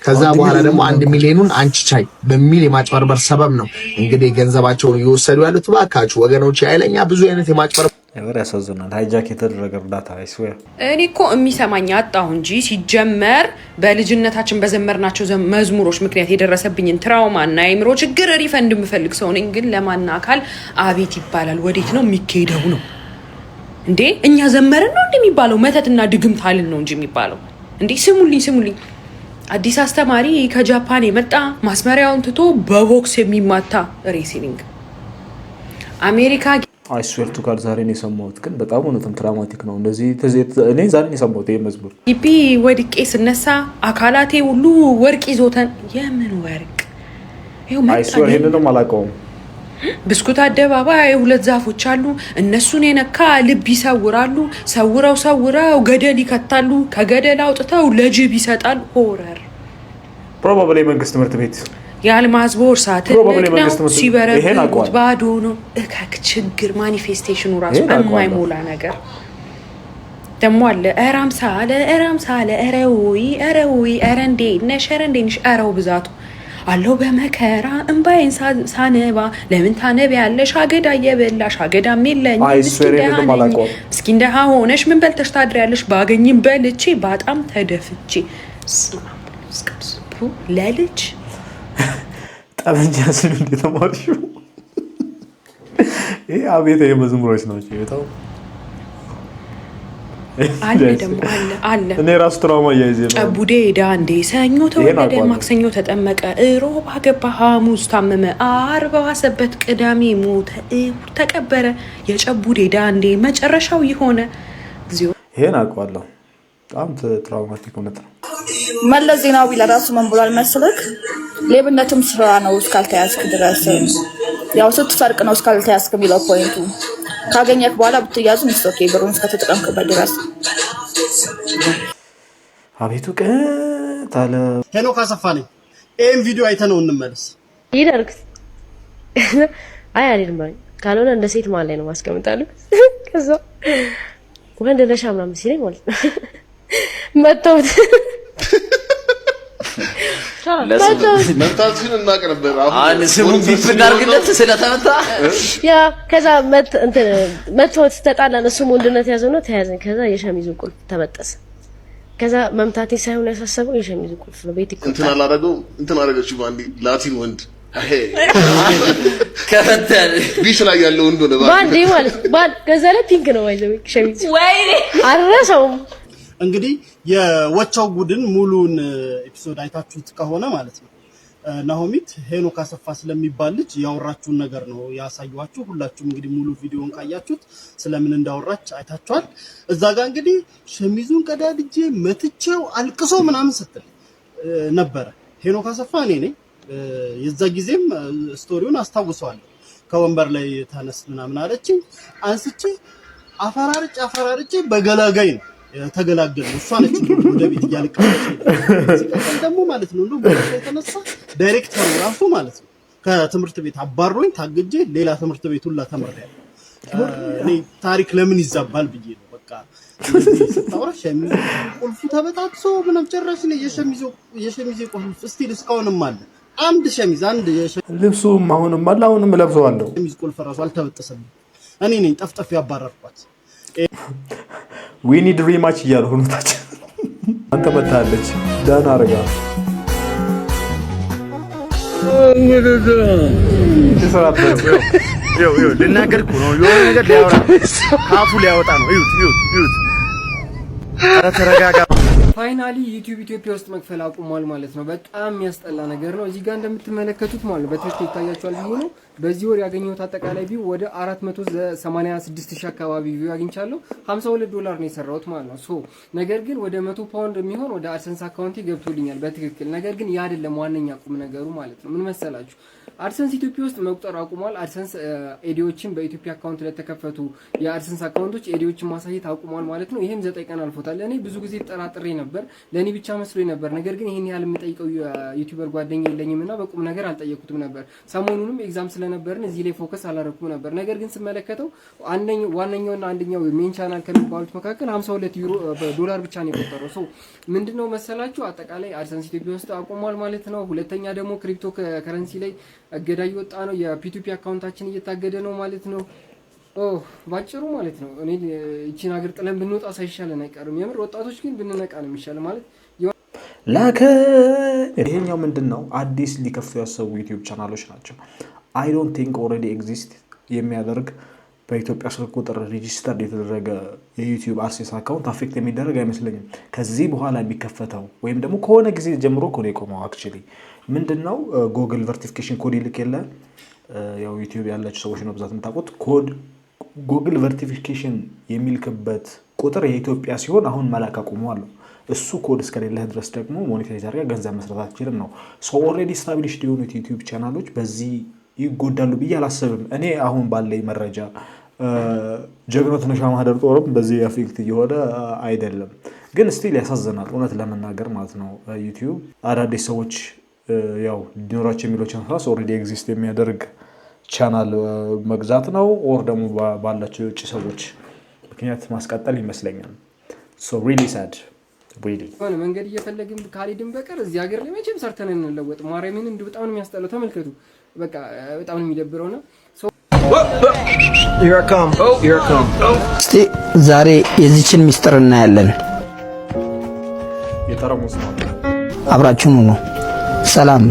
ከዛ በኋላ ደግሞ 1 ሚሊዮኑን አንቺ ቻይ በሚል የማጭበርበር ሰበብ ነው እንግዲህ ገንዘባቸውን እየወሰዱ ያሉት። እባካችሁ ወገኖች፣ ኃይለኛ ብዙ አይነት የማጭበርበር የምር ያሳዝናል። Hijack የተደረገ እርዳታ፣ I swear። እኔ እኮ የሚሰማኝ አጣሁ እንጂ ሲጀመር በልጅነታችን በዘመርናቸው መዝሙሮች ምክንያት የደረሰብኝን trauma እና የአእምሮ ችግር refund የምፈልግ ሰው ነኝ። ግን ለማን አካል አቤት ይባላል? ወዴት ነው የሚካሄደው ነው እንዴ? እኛ ዘመርን ነው እንዴ የሚባለው? መተትና ድግምት አልን ነው እንጂ የሚባለው እንዴ? ስሙልኝ ስሙልኝ፣ አዲስ አስተማሪ ከጃፓን የመጣ፣ ማስመሪያውን ትቶ በቦክስ የሚማታ፣ wrestling አሜሪካ I swear to God ዛሬ ነው የሰማሁት፣ ግን በጣም እውነትም traumatic ነው። እንደዚህ እኔ ዛሬ ነው የሰማሁት ይህ መዝሙር። ግቢ ወድቄ ስነሳ አካላቴ ሁሉ ወርቅ ይዞተን፣ የምን ወርቅ? ይኸው I swear መጣ። ይሄንንም አላውቀውም። ብስኩት አደባባይ ሁለት ዛፎች አሉ። እነሱን የነካ ልብ ይሰውራሉ። ሰውረው ሰውረው ገደል ይከታሉ። ከገደል አውጥተው ለጅብ ይሰጣሉ። Horror። Probably የመንግስት ትምህርት ቤት። የአልማዝ ቦርሳ Probably ትልቅ ነው። የመንግስት ትምህርት ቤት። ይሄን ሲበረግጉት አውቀዋለሁ። ባዶ ነው። እከክ ችግር manifestation ኑ ራሱ ይሄን አውቀዋለሁ። የማይሞላ ነገር ደግሞ አለ። ኧረ አምሳለ፣ ኧረ አምሳለ፣ ኧረ ውይ፣ ኧረ ውይ፣ ኧረ እንዴት ነሽ፣ ኧረ እንዴት ነሽ፣ ኧረው ብዛቱ አለው። በመከራ እንባዬን ሳነባ ለምን ታነቢያለሽ? አገዳ እየበላሽ፣ አገዳም የለኝም። I ምስኪን swear ደሃ ይሄንንም ነኝ። አላውቀውም። ምስኪን ደሃ ሆነሽ ምን በልተሽ ታድሪያለሽ? ባገኝም በልቼ ባጣም ተደፍቼ። በስመ አብ ወመንፈስ ቅዱስ። ፑ፣ ለልጅ ጠመንጃ ስሉ እንደተማርሽው ይሄ አቤት የመዝሙሮች ናቸው። በጣም አለ ደግሞ፣ አለ አለ። እኔ ራሱ trauma እያይዜ ነው። ጨቡዴ ዳንዴ ሰኞ ተወለደ፣ አውቀዋለሁ። ማክሰኞ ተጠመቀ፣ እሮብ አገባ፣ ሐሙስ ታመመ፣ አርብ ባሰበት፣ ቅዳሜ ሞተ፣ እሑድ ተቀበረ። የጨቡዴ ዳንዴ መጨረሻው የሆነ እግዚኦ። ይሄን አውቀዋለሁ። በጣም traumatic እውነት ነው። መለስ ዜናዊ ለራሱ ምን ብሏል መሰለክ? ሌብነትም ስራ ነው እስካልተያዝክ ድረስ፣ ያው ስትሰርቅ ነው እስካልተያዝክ የሚለው point ኡ። ካገኘክ በኋላ ብትያዙም it's okay፣ ብሩን እስከተጠቀምክበት ድረስ። አቤቱ ቅጥ አለ። ሄኖክ አሰፋ ነኝ። ይህን ቪዲዮ አይተነው እንመለስ። ይሄድ አልኩት። አይ አልሄድም አለኝ። ካልሆነ እንደ ሴት መሀል ላይ ነው ማስቀምጣለሁ። ከዛ ወንድ ነሻ ምናምን ሲለኝ ማለት ነው መተውት መተውት። መምታትሽን እናውቅ ነበር። አሁን ስሙን beep እናድርግለት ስለተመታ። Yeah፣ ከዛ መት እንትን መተውት፣ ተጣላን። እሱም ወንድነት ያዘው ነው፣ ተያዘን። ከዛ የሸሚዙ ቁልፍ ተበጠሰ። ከዛ መምታቴ ሳይሆን ያሳሰበው የሸሚዙ ቁልፍ ነው። ቤት እንትን ይቆጣል። አላደረገው፣ እንትን አደረገችው በአንዴ ላቲን ወንድ ከፈተል Beach ላይ ያለው ወንድ ሆነ። ባንዴ ማለት ነው። ባንድ ከዛ ላይ pink ነው ባይዘው ሸሚዙ። ወይኔ። አልረሳውም። እንግዲህ የወቸው ጉድን ሙሉን episode አይታችሁት ከሆነ ማለት ነው ናሆሚት ሄኖክ አሰፋ ስለሚባል ልጅ ያወራችሁን ነገር ነው ያሳዩዋችሁ። ሁላችሁም እንግዲህ ሙሉ ቪዲዮን ካያችሁት ስለምን እንዳወራች አይታችኋል። እዛ ጋር እንግዲህ ሸሚዙን ቀዳድጄ መትቼው አልቅሶ ምናምን ስትል ነበረ። ሄኖክ አሰፋ እኔ ነኝ። የዛ ጊዜም story ውን አስታውሰዋለሁ። ከወንበር ላይ ተነስ ምናምን አለችኝ። አንስቼ አፈራርጬ አፈራርጬ በገላጋይ ነው የተገላገልነው። እሷ ነች እንደውም ወደ ቤት እያለቀሰች። ሲቀጥል ደግሞ ማለት ነው እንደውም በእሷ የተነሳ ዳይሬክተሩ ራሱ ማለት ነው ከትምህርት ቤት አባሮኝ ታግጄ ሌላ ትምህርት ቤት ሁላ ተምሬያለሁ። እኔ ታሪክ ለምን ይዛባል ብዬ ነው። በቃ እንደዚህ ስታወራ ሸሚዙ ቁልፉ ተበጣጥሶ ምናምን ጭራሽ እኔ የሸሚዜ ቁልፍ still እስካሁንም አለ። አንድ ሸሚዝ፣ አንድ ልብሱም አሁንም አለ፣ አሁንም እለብሰዋለሁ። የሸሚዝ ቁልፍ ራሱ አልተበጠሰም። እኔ ነኝ ጠፍጠፍ ያባረርኳት። We need rematch እያሉ ሆኖ ታች አንተ መታለች ደህና አርጋ የተሰራበት። ልናገር እኮ ነው። የሆነ ነገር ሊያወራ ካፉ ሊያወጣ ነው። እዩት፣ እዩት፣ እዩት። ኧረ ተረጋጋ። Finally ዩቲዩብ ኢትዮጵያ ውስጥ መክፈል አቁሟል ማለት ነው። በጣም የሚያስጠላ ነገር ነው። እዚህ ጋር እንደምትመለከቱት ማለት ነው፣ በትክክል ይታያችኋል ብዬ ነው። በዚህ ወር ያገኘሁት አጠቃላይ view ወደ 486 ሺህ አካባቢ view አግኝቻለሁ። 52 ዶላር ነው የሰራሁት ማለት ነው። So ነገር ግን ወደ 100 ፓውንድ የሚሆን ወደ AdSense account ኤ ገብቶልኛል በትክክል። ነገር ግን ያ አይደለም ዋነኛ ቁም ነገሩ ማለት ነው። ምን መሰላችሁ? AdSense ኢትዮጵያ ውስጥ መቁጠር አቁሟል። AdSense ad ዎችን በኢትዮጵያ account ለተከፈቱ የ AdSense account ኦች ad ዎችን ማሳየት አቁሟል ማለት ነው። ይሄም 9 ቀን አልፎታል። እኔ ብዙ ጊዜ ጠራጥሬ ነበር፣ ለእኔ ብቻ መስሎኝ ነበር። ነገር ግን ይሄን ያህል የምጠይቀው YouTuber ጓደኛ የለኝም እና በቁም ነገር አልጠየኩትም ነበር። ሰሞኑንም exam ስለነበረ ስለነበርን እዚህ ላይ focus አላረኩም ነበር። ነገር ግን ስመለከተው አንደኛው ዋነኛውና አንደኛው main channel ከሚባሉት መካከል 52 ዩሮ ዶላር ብቻ ነው የቆጠረው። So ምንድነው መሰላችሁ፣ አጠቃላይ AdSense ኢትዮጵያ ውስጥ አቁሟል ማለት ነው። ሁለተኛ ደግሞ ክሪፕቶ ከረንሲ ላይ እገዳ እየወጣ ነው። የ P2P account ኣችን እየታገደ ነው ማለት ነው። ኦ ባጭሩ ማለት ነው፣ እኔ ይቺን ሀገር ጥለን ብንወጣ ሳይሻለን አይቀርም። የምር ወጣቶች ግን ብንነቃ ነው የሚሻል ማለት ላከ። ይሄኛው ምንድን ነው? አዲስ ሊከፍቱ ያሰቡ YouTube ቻናሎች ናቸው። I don't think already exist የሚያደርግ በኢትዮጵያ ስልክ ቁጥር register የተደረገ የ YouTube AdSense account affect የሚደረግ አይመስለኝም። ከዚህ በኋላ የሚከፈተው ወይም ደግሞ ከሆነ ጊዜ ጀምሮ እኮ ነው የቆመው። Actually ምንድን ነው፣ Google verification code ይልክ የለ? ያው YouTube ያላቸው ሰዎች ነው ብዛት የምታውቁት። Code Google verification የሚልክበት ቁጥር የኢትዮጵያ ሲሆን አሁን መላክ አቁመዋል። እሱ ኮድ እስከሌለህ ድረስ ደግሞ monetize አድርገህ ገንዘብ መስራት አትችልም ነው። So already established የሆኑት YouTube ቻናሎች በዚህ ይጎዳሉ ብዬ አላስብም። እኔ አሁን ባለኝ መረጃ ጀግኖት ነሻ ማህደር ጦርም በዚህ affect እየሆነ አይደለም፣ ግን still ያሳዝናል፣ እውነት ለመናገር ማለት ነው። YouTube አዳዲስ ሰዎች ያው ሊኖራቸው የሚለው chance already exist የሚያደርግ ቻናል መግዛት ነው፣ or ደግሞ ባላቸው የውጭ ሰዎች ምክንያት ማስቀጠል ይመስለኛል። So really sad, really. የሆነ መንገድ እየፈለግን ካልሄድን በቀር እዚህ ሀገር ላይ መቼም ሰርተን እንለወጥ። ማርያምን እንዲሁ በጣም ነው የሚያስጠላው። ተመልከቱ፣ በቃ በጣም ነው የሚደብረው ነው። እስቲ ዛሬ የዚችን ሚስጥር እናያለን። የጠረሙስ ነው። አብራችሁን ሁኑ። ሰላም፣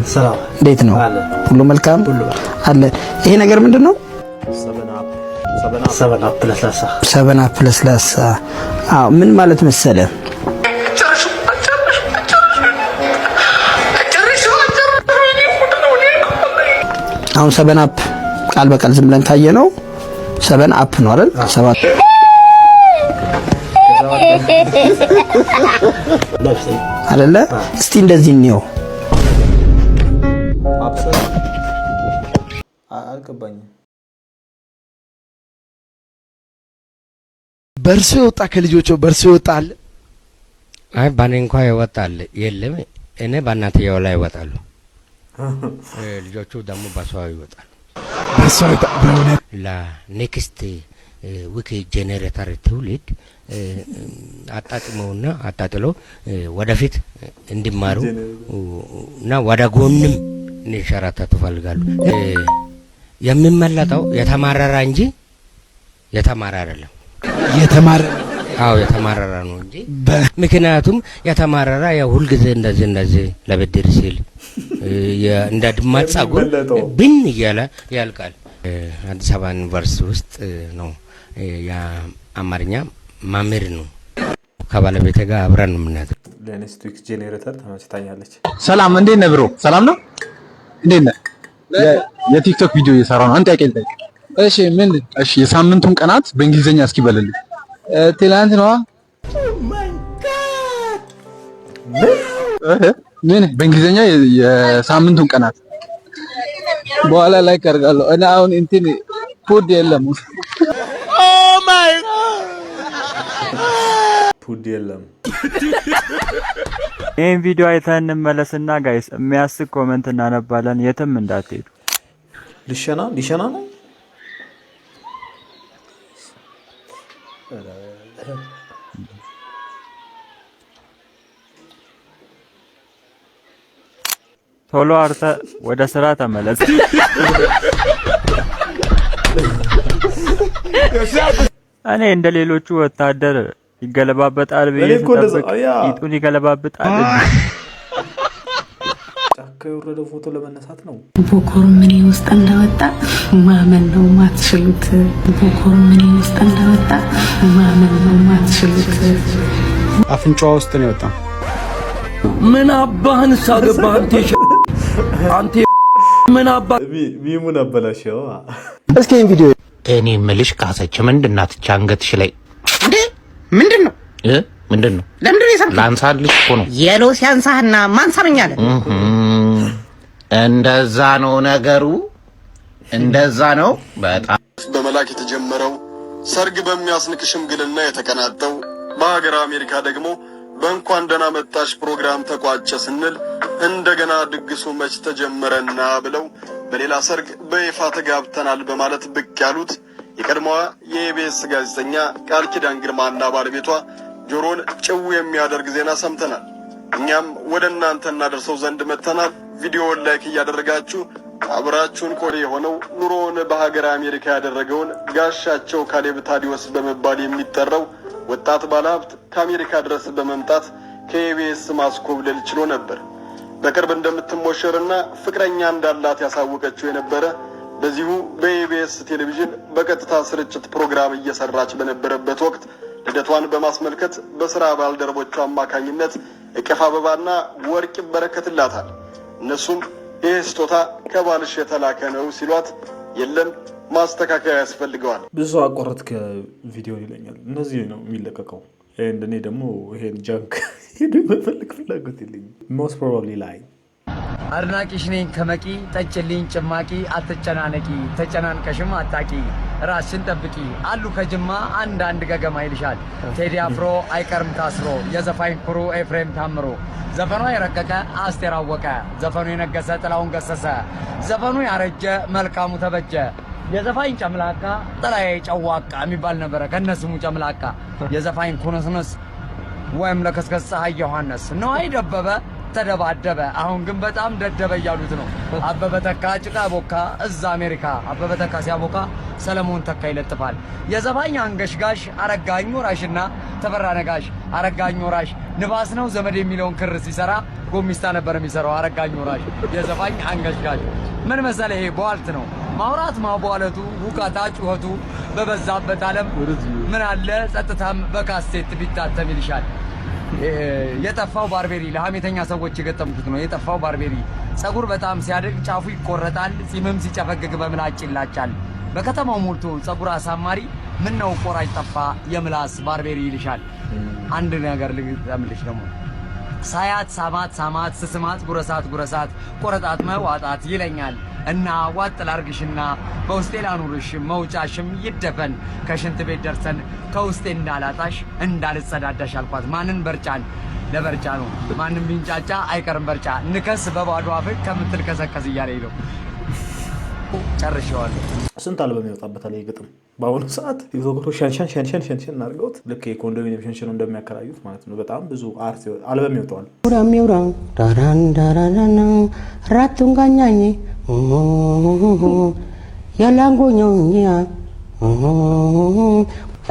እንዴት ነው? ሁሉ መልካም አለ። ይሄ ነገር ምንድን ነው? 7 Up ለስላሳ። 7 Up ለስላሳ። አዎ፣ ምን ማለት መሰለ፣ አሁን 7 Up ቃል በቃል ዝም ብለን ካየ ነው 7 up ነው አይደል? ሰባት አይደለ? እስቲ እንደዚህ እንየው። አልገባኝም። በእርሶ የወጣ፣ ከልጆቹ በእርሶ የወጣ አለ? አይ፣ ባኔ እንኳ ይወጣል የለም። እኔ በእናትየው ላይ ይወጣሉ፣ ልጆቹ ደግሞ በሷ ይወጣሉ። በሷ በእውነት? ለ next week generator ትውልድ አጣጥመውና አጣጥለው ወደፊት እንዲማሩ እና ወደ ጎንም እንዲንሸራተቱ እፈልጋለሁ። የሚመለጠው የተማረረ እንጂ የተማረ አይደለም። የተማረረ? አዎ፣ የተማረረ ነው እንጂ፣ ምክንያቱም የተማረረ ያው ሁልጊዜ እንደዚህ እንደዚህ ለብድር ሲል እንደ ድመት ጸጉር ብን እያለ ያልቃል። አዲስ አበባ ዩኒቨርሲቲ ውስጥ ነው፣ የአማርኛ መምህር ነው። ከባለቤቴ ጋር አብረን ነው የምናድረው። ለ next week generator ተመችታኛለች። ሰላም፣ እንዴት ነህ bro? ሰላም ነው? እንዴት ነህ? የ TikTok ቪዲዮ እየሰራሁ ነው። አንድ ጥያቄ ልጠይቅ። እሺ፣ ምን? እሺ፣ የሳምንቱን ቀናት በእንግሊዝኛ እስኪ በልልኝ። ትላንት ነዋ። ምን? በእንግሊዝኛ የሳምንቱን ቀናት። በኋላ ላይ አደርጋለሁ እና አሁን እንትን food የለም። Oh my. Food የለም። ይህን ቪዲዮ አይተን እንመለስና guys፣ የሚያስቅ comment እናነባለን። የትም እንዳትሄዱ። ሊሸና ሊሸና ነው። ቶሎ አርተ ወደ ስራ ተመለስ። እኔ እንደ ሌሎቹ ወታደር ይገለባበጣል ብዬ እኔ እኮ እንደዛ ስጠብቅ ያ ቂጡን ይገለባብጣል። ጫካ የወረደው ፎቶ ለመነሳት ነው። ቦኮርምኔ ውስጥ እንደወጣ ማመን ነው ማትችሉት። ቦኮርምኔ ውስጥ እንደወጣ ማመን ነው ማትችሉት። አፍንጫዋ ውስጥ ነው የወጣው። ምን አባህን ሳገባህ አንተ አንተ ምን አባ meme ኡን አበላሸው። እስኪ ይሄን ቪዲዮ። እኔ የምልሽ ካሰች፣ ምንድን ናት እቺ አንገትሽ ላይ? እንዴ፣ ምንድን ነው? እ ምንድን ነው? ለምንድን ነው የሳምከኝ? ላንሳልሽ እኮ ነው። የሎ ሲያንሳህና ማንሳመኝ አለ። እንደዛ ነው ነገሩ፣ እንደዛ ነው በጣም። በመላክ የተጀመረው ሰርግ በሚያስንቅ ሽምግልና የተቀናጠው፣ በሀገር አሜሪካ ደግሞ በእንኳን ደህና መጣሽ ፕሮግራም ተቋጨ ስንል እንደገና ድግሱ መች ተጀመረና ብለው በሌላ ሰርግ በይፋ ተጋብተናል በማለት ብቅ ያሉት የቀድሞዋ የኢቢኤስ ጋዜጠኛ ቃል ኪዳን ግርማና ባለቤቷ ጆሮን ጭው የሚያደርግ ዜና ሰምተናል። እኛም ወደ እናንተ እናደርሰው ዘንድ መጥተናል። ቪዲዮውን like እያደረጋችሁ አብራችሁን ቆዩ። የሆነው ኑሮውን በሀገር አሜሪካ ያደረገውን ጋሻቸው ካሌብ ታዲዮስ በመባል የሚጠራው ወጣት ባለሀብት ከአሜሪካ ድረስ በመምጣት ከኢቢኤስ ማስኮብለል ችሎ ነበር። በቅርብ እንደምትሞሸርና ፍቅረኛ እንዳላት ያሳወቀችው የነበረ በዚሁ በኢቢኤስ ቴሌቪዥን በቀጥታ ስርጭት ፕሮግራም እየሰራች በነበረበት ወቅት ልደቷን በማስመልከት በስራ ባልደረቦቿ አማካኝነት እቅፍ አበባና ወርቅ ይበረከትላታል። እነሱም ይህ ስጦታ ከባልሽ የተላከ ነው ሲሏት የለም፣ ማስተካከያ ያስፈልገዋል። ብዙ ሰው አቋረጥክ ቪዲዮ ይለኛል። እነዚህ ነው የሚለቀቀው። እኔ ደግሞ ይሄን junk ሄዶ መፈለግ ፍላጎት የለኝም። Most probably ላይ አድናቂሽ ነኝ ከመቂ፣ ጠጭልኝ ጭማቂ፣ አትጨናነቂ፣ ተጨናንቀሽም አታቂ፣ ራስሽን ጠብቂ አሉ ከጅማ አንዳንድ ገገማ ይልሻል። ቴዲ አፍሮ አይቀርም ታስሮ፣ የዘፋኝ ኩሩ ኤፍሬም ታምሮ፣ ዘፈኗ የረቀቀ አስቴር አወቀ፣ ዘፈኑ የነገሰ ጥላሁን ገሰሰ፣ ዘፈኑ ያረጀ መልካሙ ተበጀ፣ የዘፋኝ ጨምላቃ ጥላዬ ጨዋቃ የሚባል ነበረ ከነስሙ ጨምላቃ፣ የዘፋኝ ኩንስንስ ወይም ለከስከስ ፀሐይ ዮሐንስ፣ ነዋይ ደበበ ተደባደበ፣ አሁን ግን በጣም ደደበ እያሉት ነው። አበበ ተካ ጭቃ ቦካ እዛ አሜሪካ፣ አበበ ተካ ሲያቦካ ሰለሞን ተካ ይለጥፋል። የዘፋኝ አንገሽጋሽ አረጋኝ ወራሽና ተፈራ ነጋሽ፣ አረጋኝ ወራሽ ንፋስ ነው ዘመድ የሚለውን ክር ሲሰራ ጎሚስታ ነበር የሚሰራው አረጋኝ ወራሽ። የዘፋኝ አንገሽጋሽ ምን መሰለ፣ ይሄ ቧልት ነው ማውራት ማቧለቱ፣ ሁካታ ጩኸቱ በበዛበት ዓለም ምን አለ ጸጥታም በካሴት ቢታተም ይልሻል። የጠፋው ባርቤሪ ለሀሜተኛ ሰዎች የገጠምኩት ነው። የጠፋው ባርቤሪ ጸጉር በጣም ሲያድግ ጫፉ ይቆረጣል፣ ጺምም ሲጨፈግግ በምላጭ ይላጫል። በከተማው ሞልቶ ጸጉር አሳማሪ ምን ነው ቆራጭ ጠፋ የምላስ ባርቤሪ ይልሻል። አንድ ነገር ልግጠምልሽ ደግሞ፣ ሳያት ሳማት ሳማት ስስማት ጉረሳት ጉረሳት ቆረጣት መዋጣት ይለኛል እና ዋጥ ላርግሽና በውስጤ ላኑርሽ፣ መውጫሽም ይደፈን፣ ከሽንት ቤት ደርሰን ከውስጤ እንዳላጣሽ እንዳልጸዳዳሽ አልኳት። ማንን? በርጫን። ለበርጫ ነው። ማንም ቢንጫጫ አይቀርም በርጫ። ንከስ በባዶ አፍህ ከምትል ከሰከስ እያለኝ ነው። ጨርሼዋለሁ። ስንት አልበም ይወጣበታል ይህ ግጥም? በአሁኑ ሰዓት ቲክቶከሮች ሸንሸን ሸንሸን ሸንሸን አድርገውት ልክ የኮንዶሚኒየም ሸንሸኑ እንደሚያከራዩት ማለት ነው። በጣም ብዙ art አልበም ይወጣዋል። ሚውራ ዳራንዳራና ራቱንጋኛኝ ያላንጎኛውኛ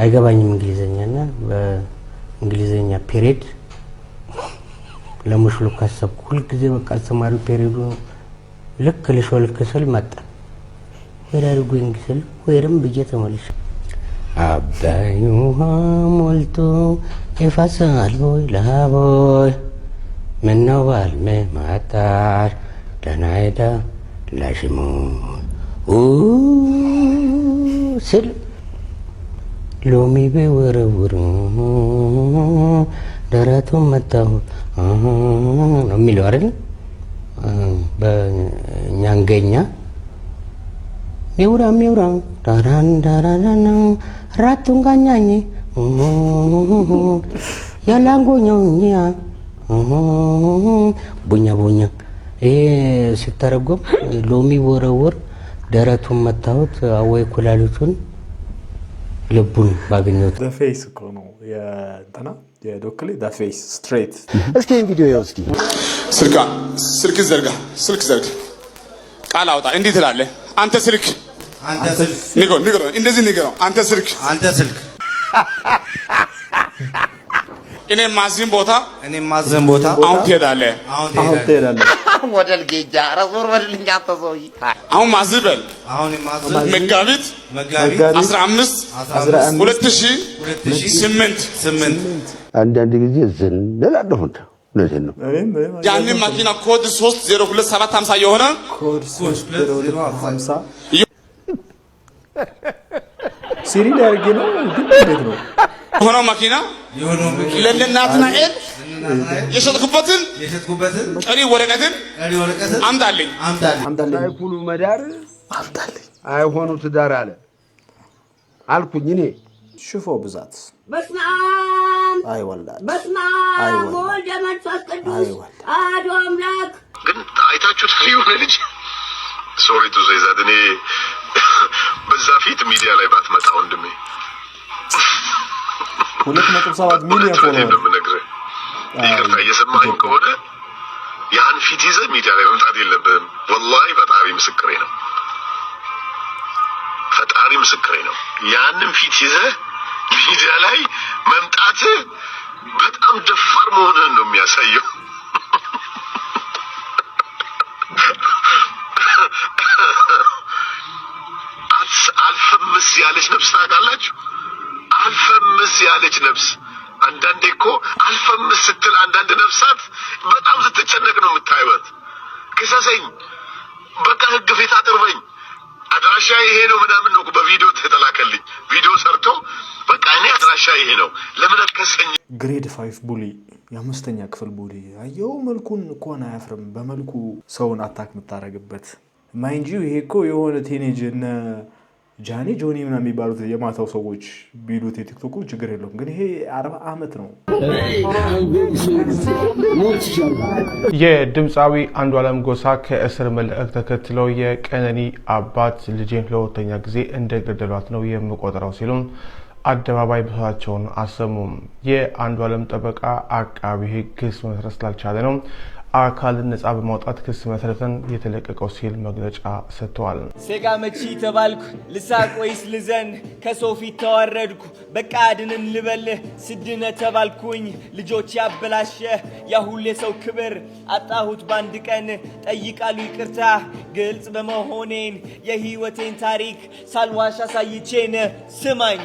አይገባኝም እንግሊዘኛ እና በእንግሊዘኛ period ለመሽሎክ አሰብኩ። ሁልጊዜ በቃ አስተማሪው period ኡ ልክ ልሾልክ ስል መጣ። Where are going ስል where ም ብዬ ተመልሼ አባይ ውሃ ሞልቶ ይፈሳል ቦይ ላቦይ፣ ምነው ባልሜ መጣሽ ደናይዳ ላሽሙን ስል ሎሚ ቢወረውር ደረቱን መታሁት ነው የሚለው አይደል? በኛንገኛ ሚውራ ሚውራ ዳራንዳራና ራቱንጋኛኝ ያላንጎኛውኛ ቡኛ ቡኛ። ይሄ ሲተረጎም ሎሚ ወረወር ደረቱን መታሁት አወይ ኩላሊቱን ልቡን ባገኘሁት። Face እኮ ነው የእንትና የዶክሌ face straight። እስኪ ይህን ቪዲዮ ያው እስኪ። ስልክ ስልክ ዘርጋ፣ ስልክ ዘርጋ፣ ቃል አውጣ። እንዲህ ትላለህ አንተ ስልክ፣ ንገረው፣ ንገረው፣ እንደዚህ ንገረው። አንተ ስልክ፣ አንተ ስልክ፣ እኔ ማዝን ቦታ፣ እኔ ማዝን ቦታ አሁን ትሄዳለህ፣ አሁን ትሄዳለህ። ወደል ጌጃ ኧረ ዞር በልልኝ አንተ ሰውዬ። አሁን ማዝበል በል። አሁን ማዝብ መጋቢት መጋቢት 15 2008 አንዳንድ ጊዜ ዝን እላለሁ። እንደው እውነቴን ነው። ያንን መኪና ኮድ 302750 የሆነ ኮድ 30250 ሲሪ ሊያደርግ ነው ግን እንዴት ነው? የሆነው መኪና ለእነ ናትናኤል የሸጥኩበትን ቀሪ ወረቀትን አምጣልኝ። አይኩሉ መዳር አይሆኑ ትዳር አለ አልኩኝ እኔ። ሽፎ ብዛት በስመ አብ አይወላድ በስመ አብ ወወልድ ወመንፈስ ቅዱስ አሐዱ አምላክ። ግን አይታችሁት የሆነ ልጅ Sorry to say that፣ እኔ በዛ ፊት ሚዲያ ላይ ባትመጣ ወንድሜ። 2.7 ሚሊዮን follower። ነው የምነግርህ። ይቅርታ፣ እየሰማኸኝ ከሆነ ያን ፊት ይዘህ ሚዲያ ላይ መምጣት የለብህም። ወላሂ ፈጣሪ ምስክሬ ነው። ፈጣሪ ምስክሬ ነው። ያንን ፊት ይዘህ ሚዲያ ላይ መምጣትህ በጣም ደፋር መሆንህን ነው የሚያሳየው። አልፈምስ ያለች ነፍስ ታውቃላችሁ? አልፈምስ ያለች ነፍስ። አንዳንዴ እኮ አልፈምስ ስትል አንዳንድ ነፍሳት በጣም ስትጨነቅ ነው የምታዩት። ክሰሰኝ፣ በቃ ህግ ፊት አቅርበኝ፣ አድራሻ ይሄ ነው ምናምን ነው በቪዲዮ ተላከልኝ። ቪዲዮ ሰርቶ በቃ እኔ አድራሻ ይሄ ነው፣ ለምን አትከሰኝ? Grade 5 bully፣ የአምስተኛ ክፍል bully። አየው፣ መልኩን እንኳን አያፍርም። በመልኩ ሰውን attack የምታደርግበት፣ mind you፣ ይሄ እኮ የሆነ teenage እነ ጃኒ ጆኒ ምናምን የሚባሉት የማታው ሰዎች ቢሉት የቲክቶኩ ችግር የለውም። ግን ይሄ 40 ዓመት ነው። የድምፃዊ አንዷለም ጎሳ ከእስር መልቀቅ ተከትለው የቀነኒ አባት ልጄን ለሁለተኛ ጊዜ እንደገደሏት ነው የምቆጥረው ሲሉም አደባባይ ብሶታቸውን አሰሙ። የአንዷለም ጠበቃ አቃቢ ሕግ ክስ መመስረት ስላልቻለ ነው አካልን ነጻ በማውጣት ክስ መሰረተን የተለቀቀው ሲል መግለጫ ሰጥተዋል። ሴጋ መቺ ተባልኩ፣ ልሳቅ ወይስ ልዘን? ከሰው ፊት ተዋረድኩ፣ በቃ አድንን ልበልህ። ስድነ ተባልኩኝ፣ ልጆች ያበላሸ ያሁሌ ሰው ክብር አጣሁት ባንድ ቀን። ጠይቃሉ ይቅርታ ግልጽ በመሆኔን፣ የህይወቴን ታሪክ ሳልዋሽ አሳይቼን። ስማኝ፣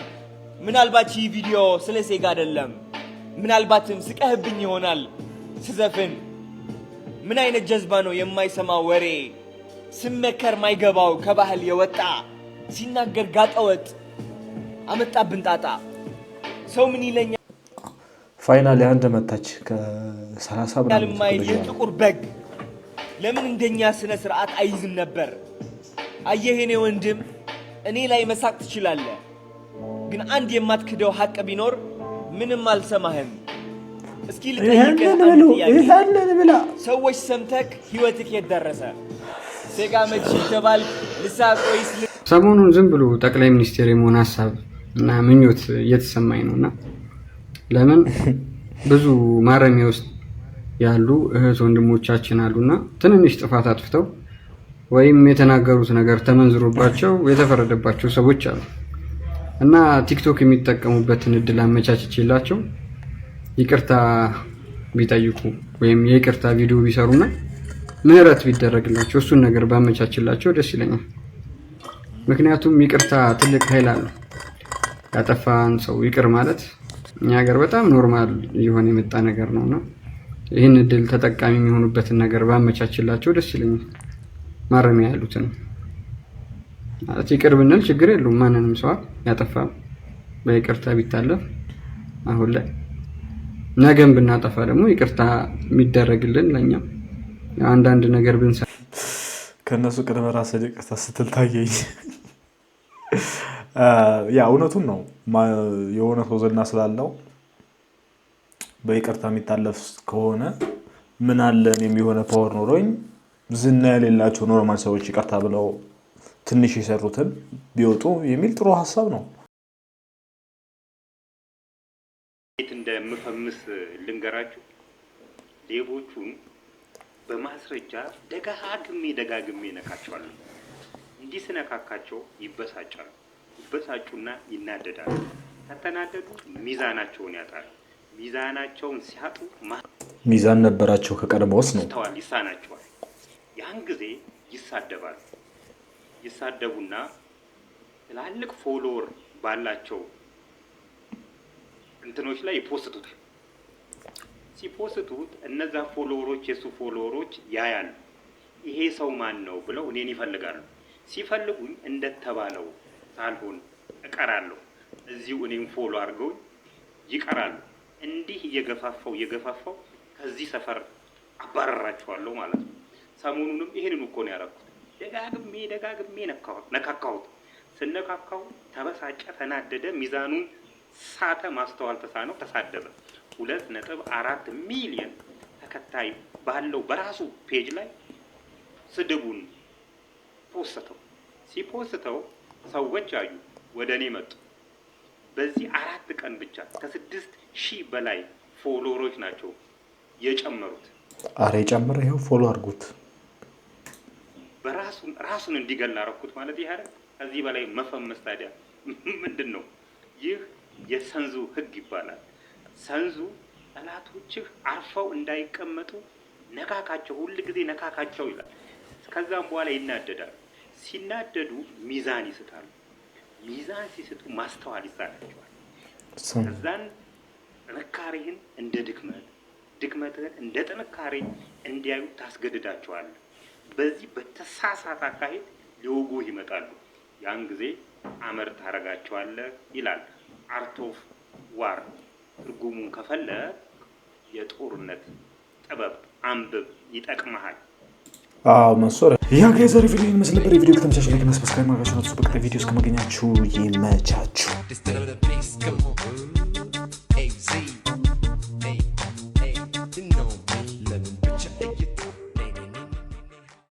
ምናልባት ይህ ቪዲዮ ስለ ሴጋ አይደለም፣ ምናልባትም ስቀህብኝ ይሆናል ስዘፍን። ምን አይነት ጀዝባ ነው የማይሰማ ወሬ፣ ስመከር ማይገባው፣ ከባህል የወጣ፣ ሲናገር ጋጠወጥ፣ አመጣብን ጣጣ። ሰው ምን ይለኛል Finally አንድ መታች ከ30 ምናምን የማይል ይህ ጥቁር በግ ለምን እንደኛ ስነ ስርዓት አይዝም ነበር? አየህ የኔ ወንድም፣ እኔ ላይ መሳቅ ትችላለህ፣ ግን አንድ የማትክደው ሀቅ ቢኖር ምንም አልሰማህም። እስኪ ልጠይቅህ ይህንን አንድ ብሉ። ጥያቄ። ይህንን ብላ። ሰዎች ሰምተክ ህይወትክ የት ደረሰ? ሴጋ መቺ ተባልክ፣ ልሳቅ ወይስ ሰሞኑን ዝም ብሎ ጠቅላይ ሚኒስቴር የመሆን ሀሳብ እና ምኞት እየተሰማኝ ነው። እና ለምን ብዙ ማረሚያ ውስጥ ያሉ እህት ወንድሞቻችን አሉና ትንንሽ ጥፋት አጥፍተው ወይም የተናገሩት ነገር ተመንዝሮባቸው የተፈረደባቸው ሰዎች አሉ። እና ቲክቶክ የሚጠቀሙበትን እድል አመቻችቼላቸው ይቅርታ ቢጠይቁ ወይም የይቅርታ ቪዲዮ ቢሰሩና ምህረት ቢደረግላቸው፣ እሱን ነገር ባመቻችላቸው ደስ ይለኛል። ምክንያቱም ይቅርታ ትልቅ ኃይል አለው። ያጠፋን ሰው ይቅር ማለት እኛ ሀገር በጣም normal እየሆነ የመጣ ነገር ነው። እና ይህን እድል ተጠቃሚ የሚሆኑበትን ነገር ባመቻችላቸው ደስ ይለኛል። ማረሚያ ያሉትን ማለት ይቅር ብንል ችግር የለውም። ማንንም ሰው ያጠፋ በይቅርታ ቢታለፍ አሁን ላይ፣ ነገም ብናጠፋ ደግሞ ይቅርታ የሚደረግልን ለእኛም አንዳንድ ነገር ብንሰራ ከእነሱ ቅድመ ራስህ ይቅርታ ስትል ታየኝ። ያ እውነቱን ነው። የሆነ ሰው ዝና ስላለው በይቅርታ የሚታለፍ ከሆነ ምን አለ እኔም የሆነ power ኖሮኝ ዝና የሌላቸው normal ሰዎች ይቅርታ ብለው ትንሽ የሰሩትን ቢወጡ የሚል ጥሩ ሀሳብ ነው። እንዴት እንደምፈምስ ልንገራችሁ። ሌቦቹን በማስረጃ ደጋግሜ ደጋግሜ ነካቸዋለሁ። እንዲህ ስነካካቸው ይበሳጫሉ። ይበሳጩና ይናደዳሉ። ከተናደዱ ሚዛናቸውን ያጣሉ። ሚዛናቸውን ሲያጡ ሚዛን ነበራቸው ከቀድሞውስ ነው። ማስተዋል ይሳናቸዋል። ያን ጊዜ ይሳደባሉ። ይሳደቡና ትላልቅ follower ባላቸው እንትኖች ላይ ይፖስቱታል። ሲፖስቱት እነዛ follower ኦች፣ የእሱ follower ኦች ያያሉ። ይሄ ሰው ማን ነው ብለው እኔን ይፈልጋሉ። ሲፈልጉኝ እንደተባለው ሳልሆን እቀራለሁ። እዚሁ እኔን follow አድርገውኝ ይቀራሉ። እንዲህ እየገፋፋው እየገፋፋው ከዚህ ሰፈር አባረራቸዋለሁ ማለት ነው። ሰሞኑንም ይሄንን እኮ ነው ያደረኩት። ደጋግሜ ደጋግሜ ነካካሁት። ስነካካው ተበሳጨ፣ ተናደደ፣ ሚዛኑን ሳተ፣ ማስተዋል ተሳነው፣ ተሳደበ። 2.4 ሚሊዮን ተከታይ ባለው በራሱ page ላይ ስድቡን ፖስተው። ሲፖስተው ሰዎች አዩ፣ ወደ እኔ መጡ። በዚህ 4 ቀን ብቻ ከ6,000 በላይ follower ኦች ናቸው የጨመሩት። አረ የጨመረ ይኸው follow አድርጉት። በራሱን ራሱን እንዲገል አደረኩት ማለት ይህ አይደል? ከዚህ በላይ መፈመስ ታዲያ ምንድን ነው? ይህ የሰንዙ ህግ ይባላል። ሰንዙ ጠላቶችህ አርፈው እንዳይቀመጡ ነካካቸው፣ ሁል ጊዜ ነካካቸው ይላል። ከዛም በኋላ ይናደዳሉ። ሲናደዱ ሚዛን ይስታሉ። ሚዛን ሲስቱ ማስተዋል ይሳናቸዋል። ከዛን ጥንካሬህን እንደ ድክመት፣ ድክመትህን እንደ ጥንካሬ እንዲያዩ ታስገድዳቸዋለህ። በዚህ በተሳሳተ አካሄድ ሊወጉህ ይመጣሉ። ያን ጊዜ አመድ ታረጋቸዋለህ ይላል። Art of War ትርጉሙን ከፈለግ የጦርነት ጥበብ አንብብ፣ ይጠቅመሃል። አዎ መንሱር፣ ያ guys፣ የዛሬ ቪዲዮ ይመስል ነበር። የቪዲዮ ከተመቻችሁ like እና subscribe ማድረጋችሁን አትርሱ። በቀጣይ ቪዲዮ እስከማገኛችሁ ይመቻችሁ። Come on.